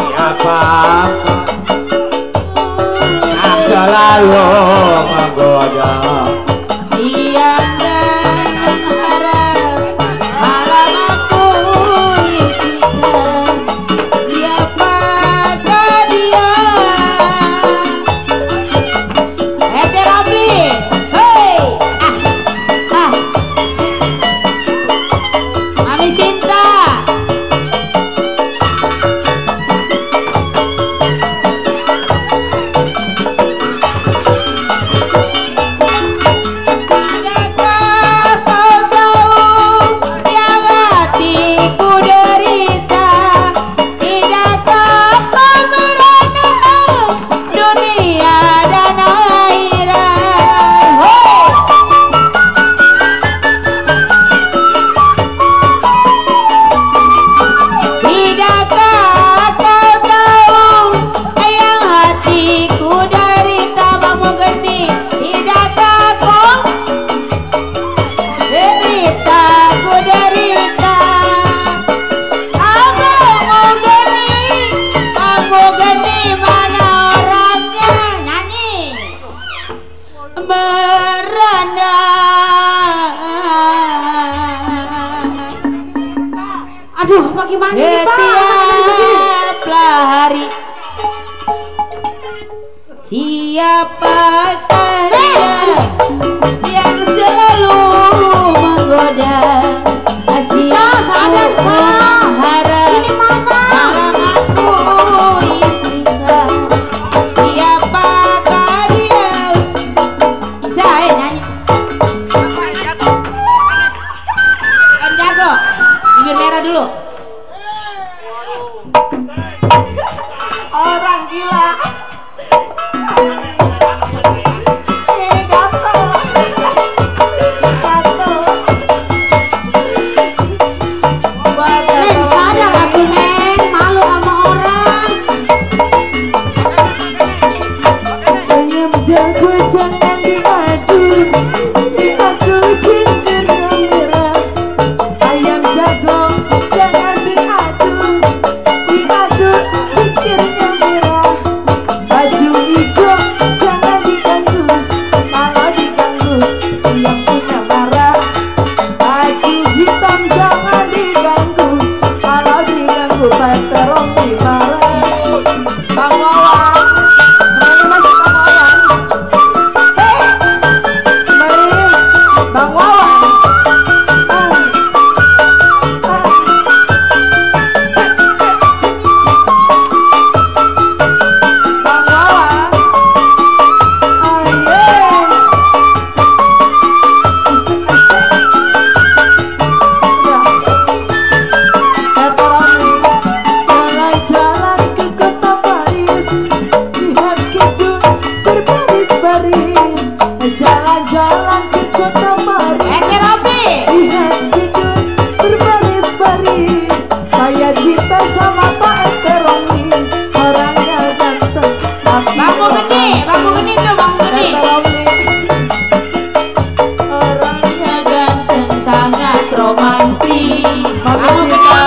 Siapa yang selalu menggoda? Siang dan mengharap, malam aku impikan. Siapakah dia? Verteromli, hei, Mami Sinta. Tidakkah kau tahu yang hatiku derita? Tidakkah kau merana dunia dan akhirat? Hei! Tidakkah kau tahu yang hatiku derita? Bang Geni, tidakkah kau derita, ku derita. Abang Geni, mana orangnya? Nyanyi. Merana. Aduh, bagaimana ini Pak? Setiaplah hari, siapakah dia yang selalu menggoda? Bisa, sadar, Sa. Harap Ini Mama. malam aku impikan. Siapakah dia? Saya nyanyi. Em jago, bibir merah dulu. Orang gila. Gatel. Neng sadar atuh Neng, malu sama orang. Ayam jago jangan diadu, diadu cingkirnya merah. Ayam jago jangan diadu, diadu cingkirnya merah. Baju hijau jangan diganggu, kalau diganggu yang punya marah. Baju hitam jangan diganggu, kalau diganggu Peteromi marah. Bang Wawan, semuanya masih Bang Wawan. Kembali Bang Wawan. Bang Wawan. Asik-asik. Jalan-jalan ke kota Paris, lihat gedung berbaris-baris. Jalan-jalan ke kota Paris, lihat gedung berbaris-baris. Saya cinta sama Pak Eteromi, orangnya ganteng tapi Bangku gede tuh, bangku gede. Eteromi orangnya Ganteng sangat romantis. Mami Sita,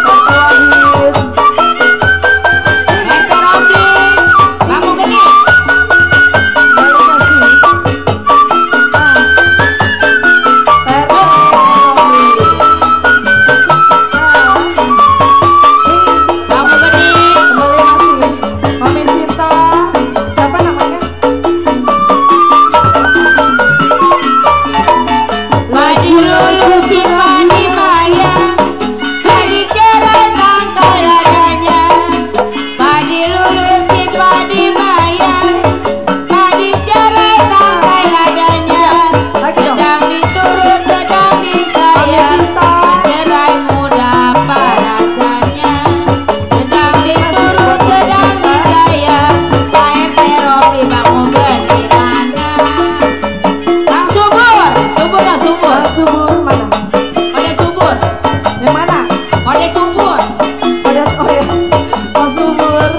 Pak Wahid. Eteromi, bangku gede. Terima kasih. Bangku gede. Kembali masih Mami Sinta. Siapa namanya? Maju lulu cipani mayang, padi cerah tangkai ladanya. Padi lulu cipani mayang, padi cerah tangkai ladanya. Sedang diturut sedang disayang, menderai muda apa rasanya. Sedang diturut sedang disayang, Pak RT Robi bangun di mana? Bang Subur, subur dah subur. Bang Subur mana? Kode subur, Yang mana? kode subur. Pada oh ya, Bang Subur.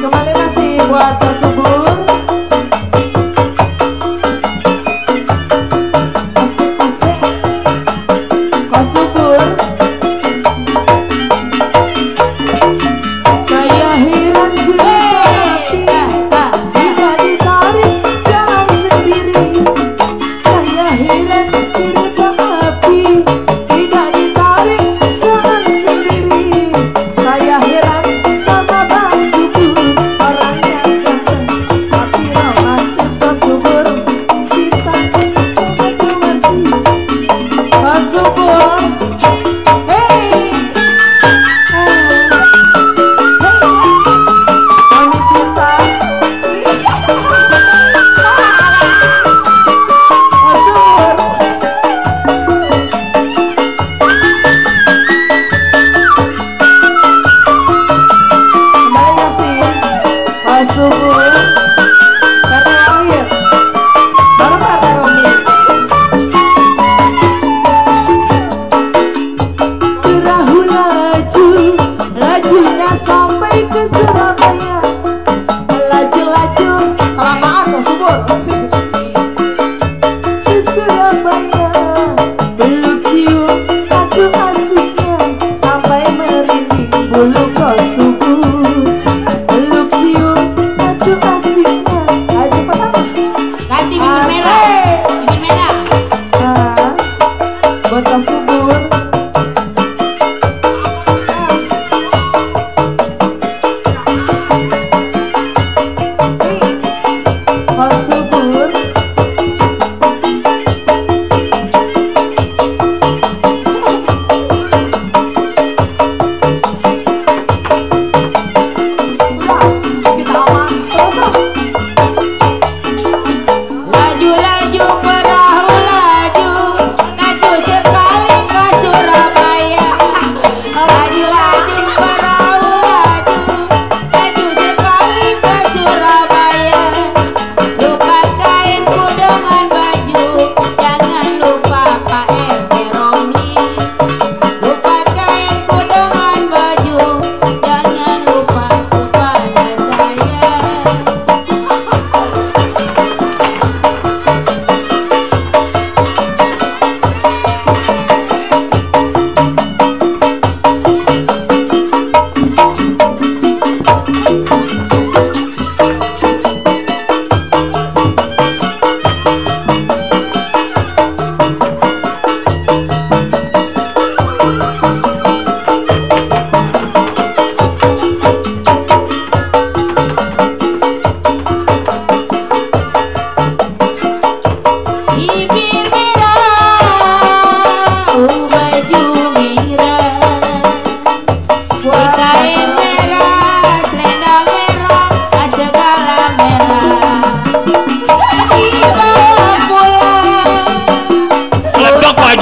Kembali masih buat Bang Subur. Asik-asik. Bang Subur. Saya heran kereta api tidak ditarik jalan sendiri. Saya heran kereta api tidak ditarik jalan sendiri. Saya heran sama Bang Subur, orangnya ganteng tapi romantis. Bang Subur, kita sangat romantis. Bang Subur, hey, Mami Sinta. Bang Subur.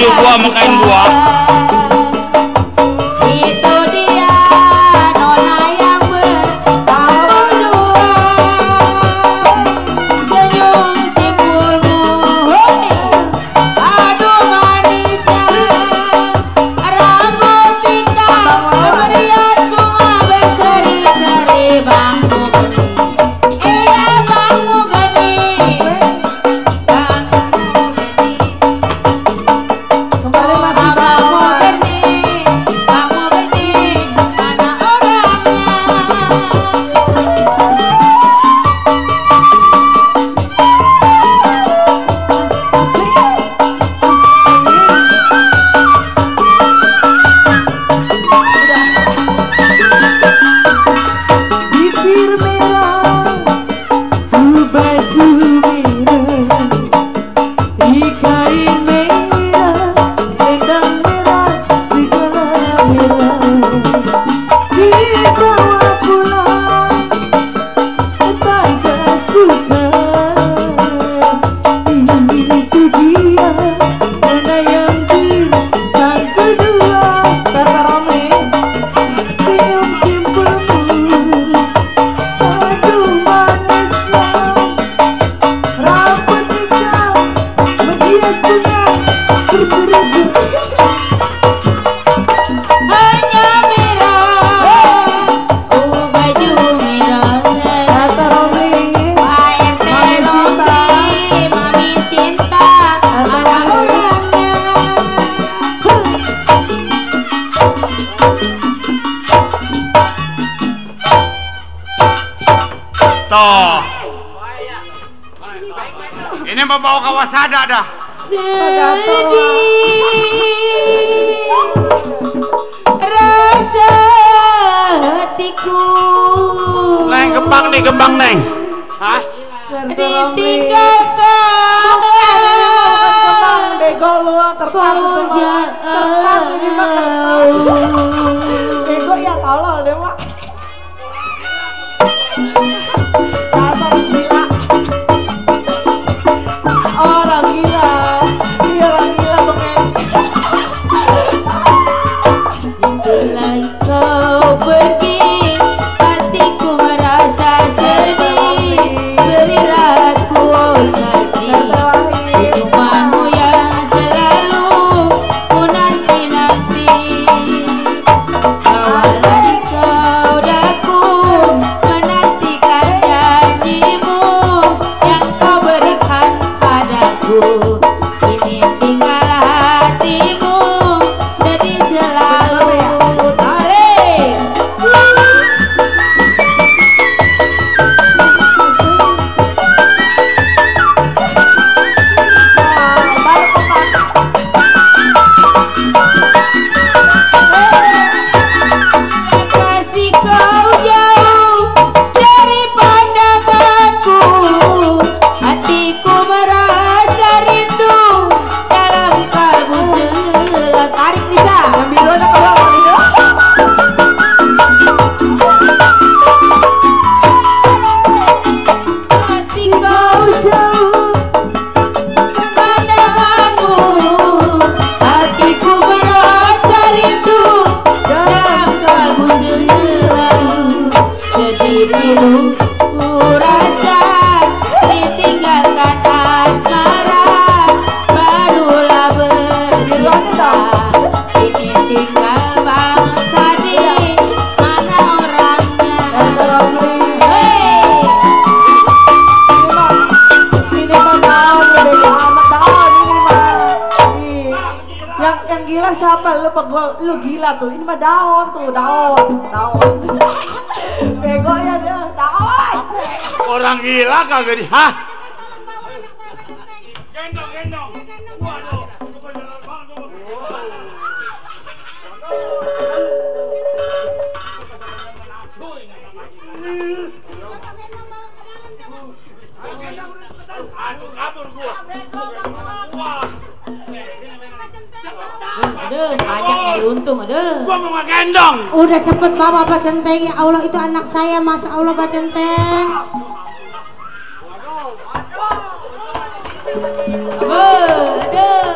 baju gua sama kain gua. Itu dia nona yang bersambung dua. Senyum simpulmu, aduh manisnya. Rambut tinggal keberian bunga berseri-seri. Bang Mugeni, iya Bang Mugeni, Bang Mugeni. Kembali masih Bang Mugeni, Bang Mugeni, mana orangnya? bibir merah, baju merah, kain merah, selendang merah, segala merah. Dibawa pulang, tanda suka. Itu dia nona yang bersang kedua. Kata Romli, senyum simpulmu, aduh manisnya. Rambut tinggal menghias bunga berseri-seri. Hanya merah, baju merah. Kata Romli, Pak RT Romli, Mami Sinta, mana orangnya? Toh. Ini mau bawa ke wasada dah. Sedih rasa hatiku Neng, gembang nih, gembang Neng. Hah? ditinggalkan. bego lu kertas ini mah kertas. Bego ya tolol deh mah. Dasar gila. Orang gila. Iya orang gila bengek. Setelah kau pergi, hatiku merasa sedih. Berilah aku kasih senyumanmu yang selalu ku nanti-nanti. Kawalan kau daku menantikan janjimu yang kau berikan padaku. Kini tinggal hatimu sedih selalu. Tarik. Kasih kau jauh dari pandanganku, hatiku merasa rindu dalam kalbu sela. Tarik Lisa. Yang biru ada keluar ini. Kasih kau jauh pandanganmu, hatiku merasa rindu dalam kalbu selalu. Sedih pilu ku rasa ditinggalkan asmara, barulah bercinta. Ini tinggal Bang Sadi, mana orangnya? Hei. Ini mah daun, bego amat daun ini mah. Ih, yang gila siapa? Lu gila tuh. Ini mah daun tuh, daun. Bego ya dia, daun. Orang gila kagak di. Hah? Gendong, gendong. Waduh. Aduh, kabur gua. Wah. Aduh, pajak nyari untung, aduh. Gua mau ngegendong. Udah cepet bawa Pak Centeng, ya Allah itu anak saya, Masya Allah Pak Centeng. Aduh,